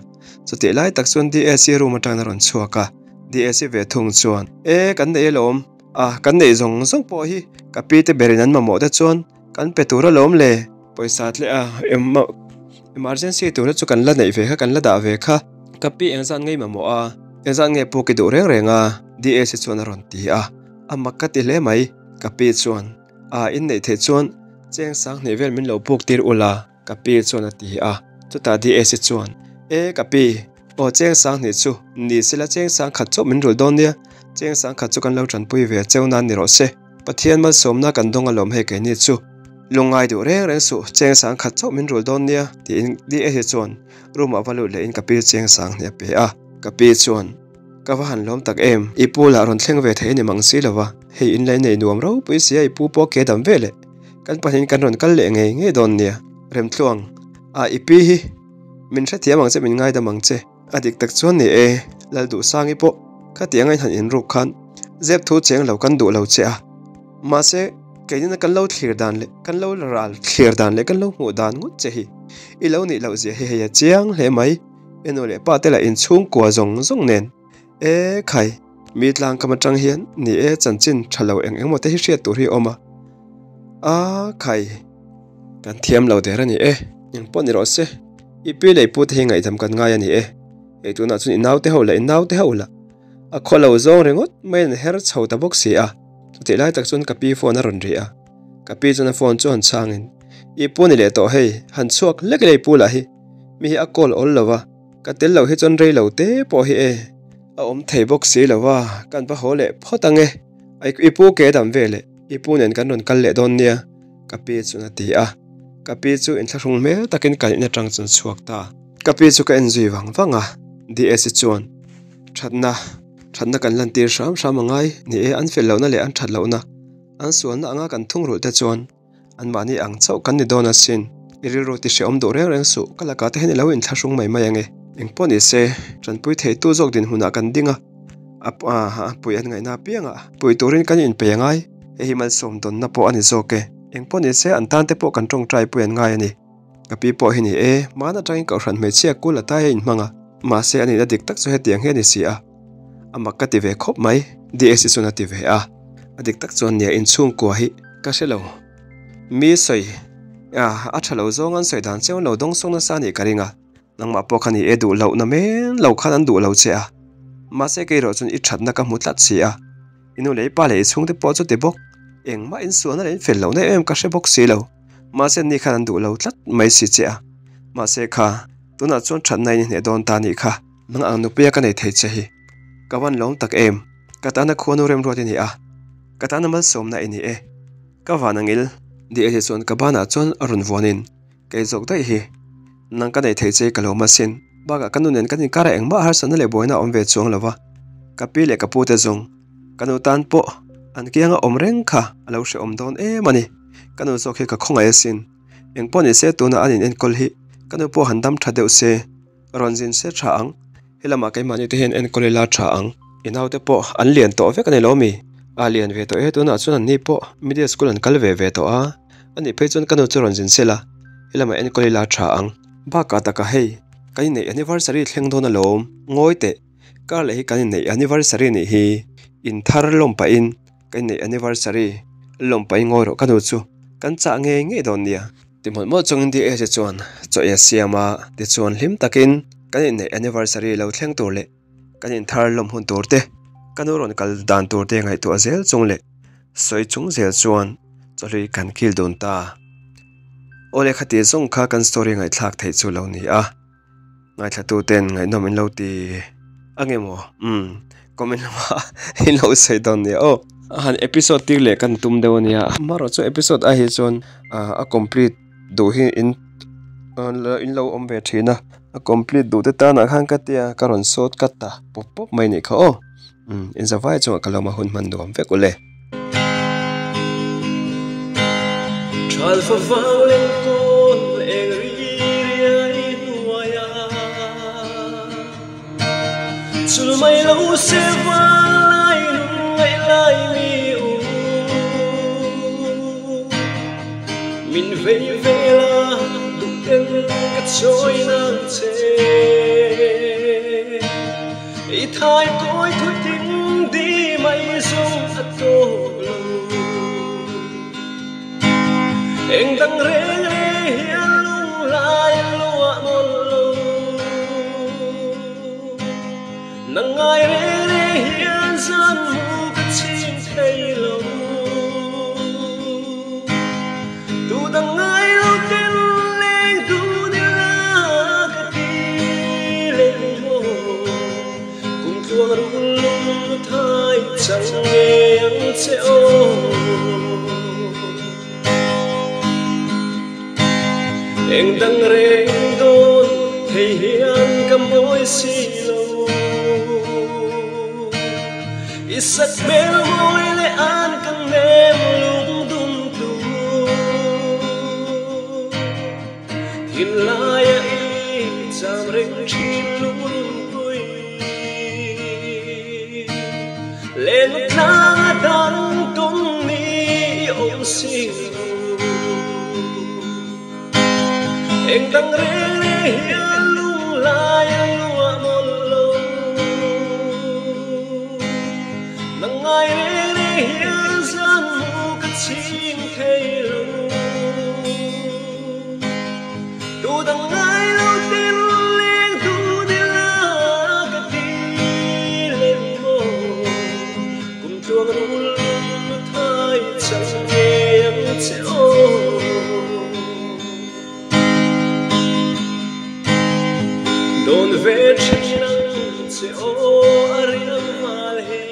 Chutih lai tak chuan DAC room atangin a rawn chhuak a, DAC ve thung chuan, E, kan nei alawm, a, kan neih zawng zawng pawh hi ka pi te berin an mamawh te chuan kan pe tur alawm le, pawisa tle a, emergency tura chu kan la neih ve kha, kan la dah ve kha, ka pi engzat ngei mamawh a, engzat nge puk i duh reng reng a, DAC chuan a rawn ti a. A mak ka ti hle mai, ka pi chuan. A inneih theih chuan cheng sang hnih vel min lo buk tir ula, ka pi chuan a ti a. Chutah DAC chuan, E ka pi, aw cheng sang hnih chu ni sela cheng sang khat chauh min rulh dawn nia, cheng sang khat chu kan lo tanpui ve cheu nan ni rawh se. Pathian malsawmna kan dawng alawm hei keini chu. Lungngai duh reng reng suh, cheng sang khat chauh min rulh dawn nia, tiin DAC chuan room ah va lut lehin ka pi cheng sang hnih a pe a. Ka pi chuan. Ka va han lawm tak em? I pu lah rawn thleng ve thei a ni mang si lo va, hei in la inei nuam ropui sia i pu pawh ke dam ve leh. Kan pahnihin kan rawn kal leh ngei ngei dawn nia. Remtluang, a i pi hi min hrethiam ang che min ngaidam ang che. A dik tak chuan ni e, Lalduhsangi pawh khatiang a inhan inruk khan zep thu cheng lo kan duh lo che a. Mahse, keinina kan lo thlir dan leh kan lo ral thlir dan leh kan lo hmuh dan ngawt che hi i lo nih loh zia hi hei a chiang hle mai. I nu leh pa te lah inchhungkua zawng zawng nen e khai mi tlang kam atang hian ni e chanchin tha lo eng engmaw te hi hriat tur hi a awm a a khai kan thiam lo der a ni e eng pawh ni rawh se i pi leh i pu te hi ngaihdam kan ngai a ni e hei tunah chuan i naute ho lah i naute ho lah a khaw lo zawng ringawt mai an her chho ta bawk si a chutih lai tak chuan ka pi phone a rawn ri a ka pi chuan a phone chu han chhangin i pu ni leh tawh hei han chhuak lek leh i pu lah hi. Mi hi a call awl lo a, ka tel loh hi chuan rei lo te pawh hi e, a awm thei bawk si lo a, kan va haw leh phawt ang e, i pu ke dam ve leh i pu nen kan rawn kal leh dawn nia, ka pi chuan a ti a, ka pi chu inthlahrung hmel takin kan in atang chuan chhuak ta. Ka pi chu ka en zui vang vang a, DS chuan thatna thatna kan lantir hram hram a ngai, ni e an fel lohna leh an that lohna, an sualna anga kan thungrulh te chuan Anmahni ang chauh kan ni dawn asin. I rilru ti hrehawm duh reng reng suh, ka lakah te hian i lo inthlahrung mai mai ange. Engpawh ni se, tanpui theitu zawk dinhmunah kan ding a, a pui an ngaihna apiangah pui turin kan inpei angai. Hei hi malsawm dawnna pawh a ni zawk e. Engpawh ni se, an tan te pawh kan tawngtai pui an ngai a ni. Ka pi pawh hi ni e, hmaan atangin kohhran hmeichhia kul a tai a inhmang a, mahse a nihna dik tak chu hetiang hi a ni si a. A mak ka ti ve khawp mai, DAC chuan a ti ve a. A dik tak chuan nia inchhungkua hi ka hre lo. Mi sawi a, a tha lo zawng an sawi dan cheu lo dawng sawng nasa anih ka ring a. Nangmah pawh kha ni e duh loh na men lo khan an duh lo che a. Mahse kei erawh chuan i thatna ka hmu tlat si a. I nu leh i pa leh i chhungte pawh chu ti bawk. Engmah insualna leh infel lohna em em ka hre bawk si lo. Mahse ni khan an duh lo tlat mai si che a. Mahse kha, tunah chuan thatna in i hneh dawn ta anih kha. Nang ang nupuia ka nei thei che hi ka van lawm tak em, ka tana khuanu remruat i ni a, ka tana malsawmna i ni e, ka van angil. DAC chuan ka banah chuan a rawn vuanin kei zawk daih hi nang ka nei thei che ka lo masin, bakah ka nu nen kan inkarah engmah harsatna leh buaina a awm ve chuang lo va, ka pi leh ka pu te zawng ka nu tan pawh an kianga awm reng kha a lo hrehawm dawn em a ni, ka nu zawk hi ka khawngaih asin, engpawh ni se tunah an inenkawl hi ka nu pawh han dam tha deuh se. Rawn zin se tha ang. Helamah keimahni te hian enkawl ila tha ang. I naute pawh an lian tawh vek a ni lo mi? A lian ve tawh e, tunah chuan anni pawh middle school an kal ve ve tawh a. Anih phei chuan ka nu chu rawn zin se la, helamah enkawl ila tha ang. Bakah taka hei, kan inneih anniversary thleng dawn alawm, ngawi teh, kar leh hi kan inneih anniversary nih hi, inthar lawm pahin Ka inneih anniversary lawm pahin ngawi rawh ka nu chu kan chah ngei ngei dawn nia. Ti hmawlh mawlh chungin DH chuan chaw ei a siam a, tichuan hlim takin kan inneih anniversary lo thleng tur leh kan inthar lawm hun tur te, ka nu rawn kal dan tur te ngaihtuah zel chung leh. Sawi chung zel chuan chawhlui kan kil dun ta. Awle khati zawng kha kan story ngaihthlak theih chu lo ni a. Ngaithlatuten ngaihnawm in lo ti a nge maw? Umm comment lamah in lo sawi dawn nia aw. A han episode tir leh kan tum deuh a nia. Amaherawhchu episode ah hi chuan a complete duh hi in in lo awm ve thin a. A complete duh te tanah khan ka tia ka rawn sawt cut ta pawp pawp mai nih kha aw. Umm inzavai chungah ka lo ma hun hman nuam vek ule. Thal favang leng kawl eng ri riai hnuaia Chul mai lo se val lai lung ngaih lai mi u Min vei vel a duh ten ka chawi nang che. I thai kawi thui ting di mai zawng a tawk lo. Eng dang reng reng hian lung lai a luah mawlh lo. Nang ngai reng reng hian zan mu ka ching thei lo. Tu dang ngai lo ten leng tu ni la ka ti leng maw Kum tluang rul lung nu thai chang nge ang che aw Eng dang reng dawn thei hian ka mawi si lo I sak hmel mawi leh an ka nem lung dum tu. Thinlaia i cham reng thin lungrunpui. Len tlang a dang tum ni i awm si lo. Eng dang reng reng hian lunglai a luah mawlh lo. Nang ngai reng reng hian zan mu ka ching thei lo. Tu dang ngai lo tin leng tu ni la ka ti lên maw. Kum tluang rul lung thai chang nge ang che aw. Dawn ve thin ang che aw a riang mal hi.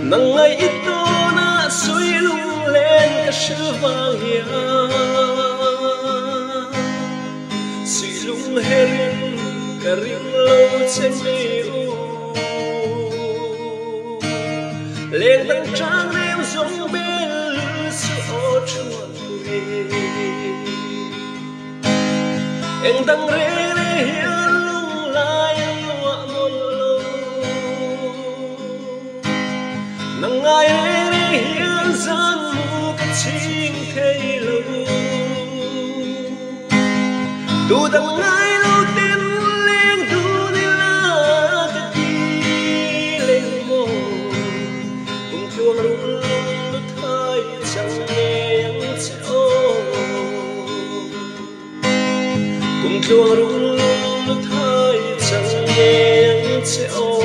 Nang ngaih i tawnah sui lunglen ka hrilh vang hian Sui lung herin ka ring lo che mi u. Leng dang tang reu zawng bel lul su aw thuan pui. Eng dang reng reng hian lunglai a luah mawlh lo. Nang ngai reng reng hian zan mu ka ching thei lo. Tu dang ngai lo ten leng tu ni la ka ti leng maw. Kum tluang rul lung nu thai chang nge ang che aw. Kum tluang rul lung nu thai chang nge ang che aw.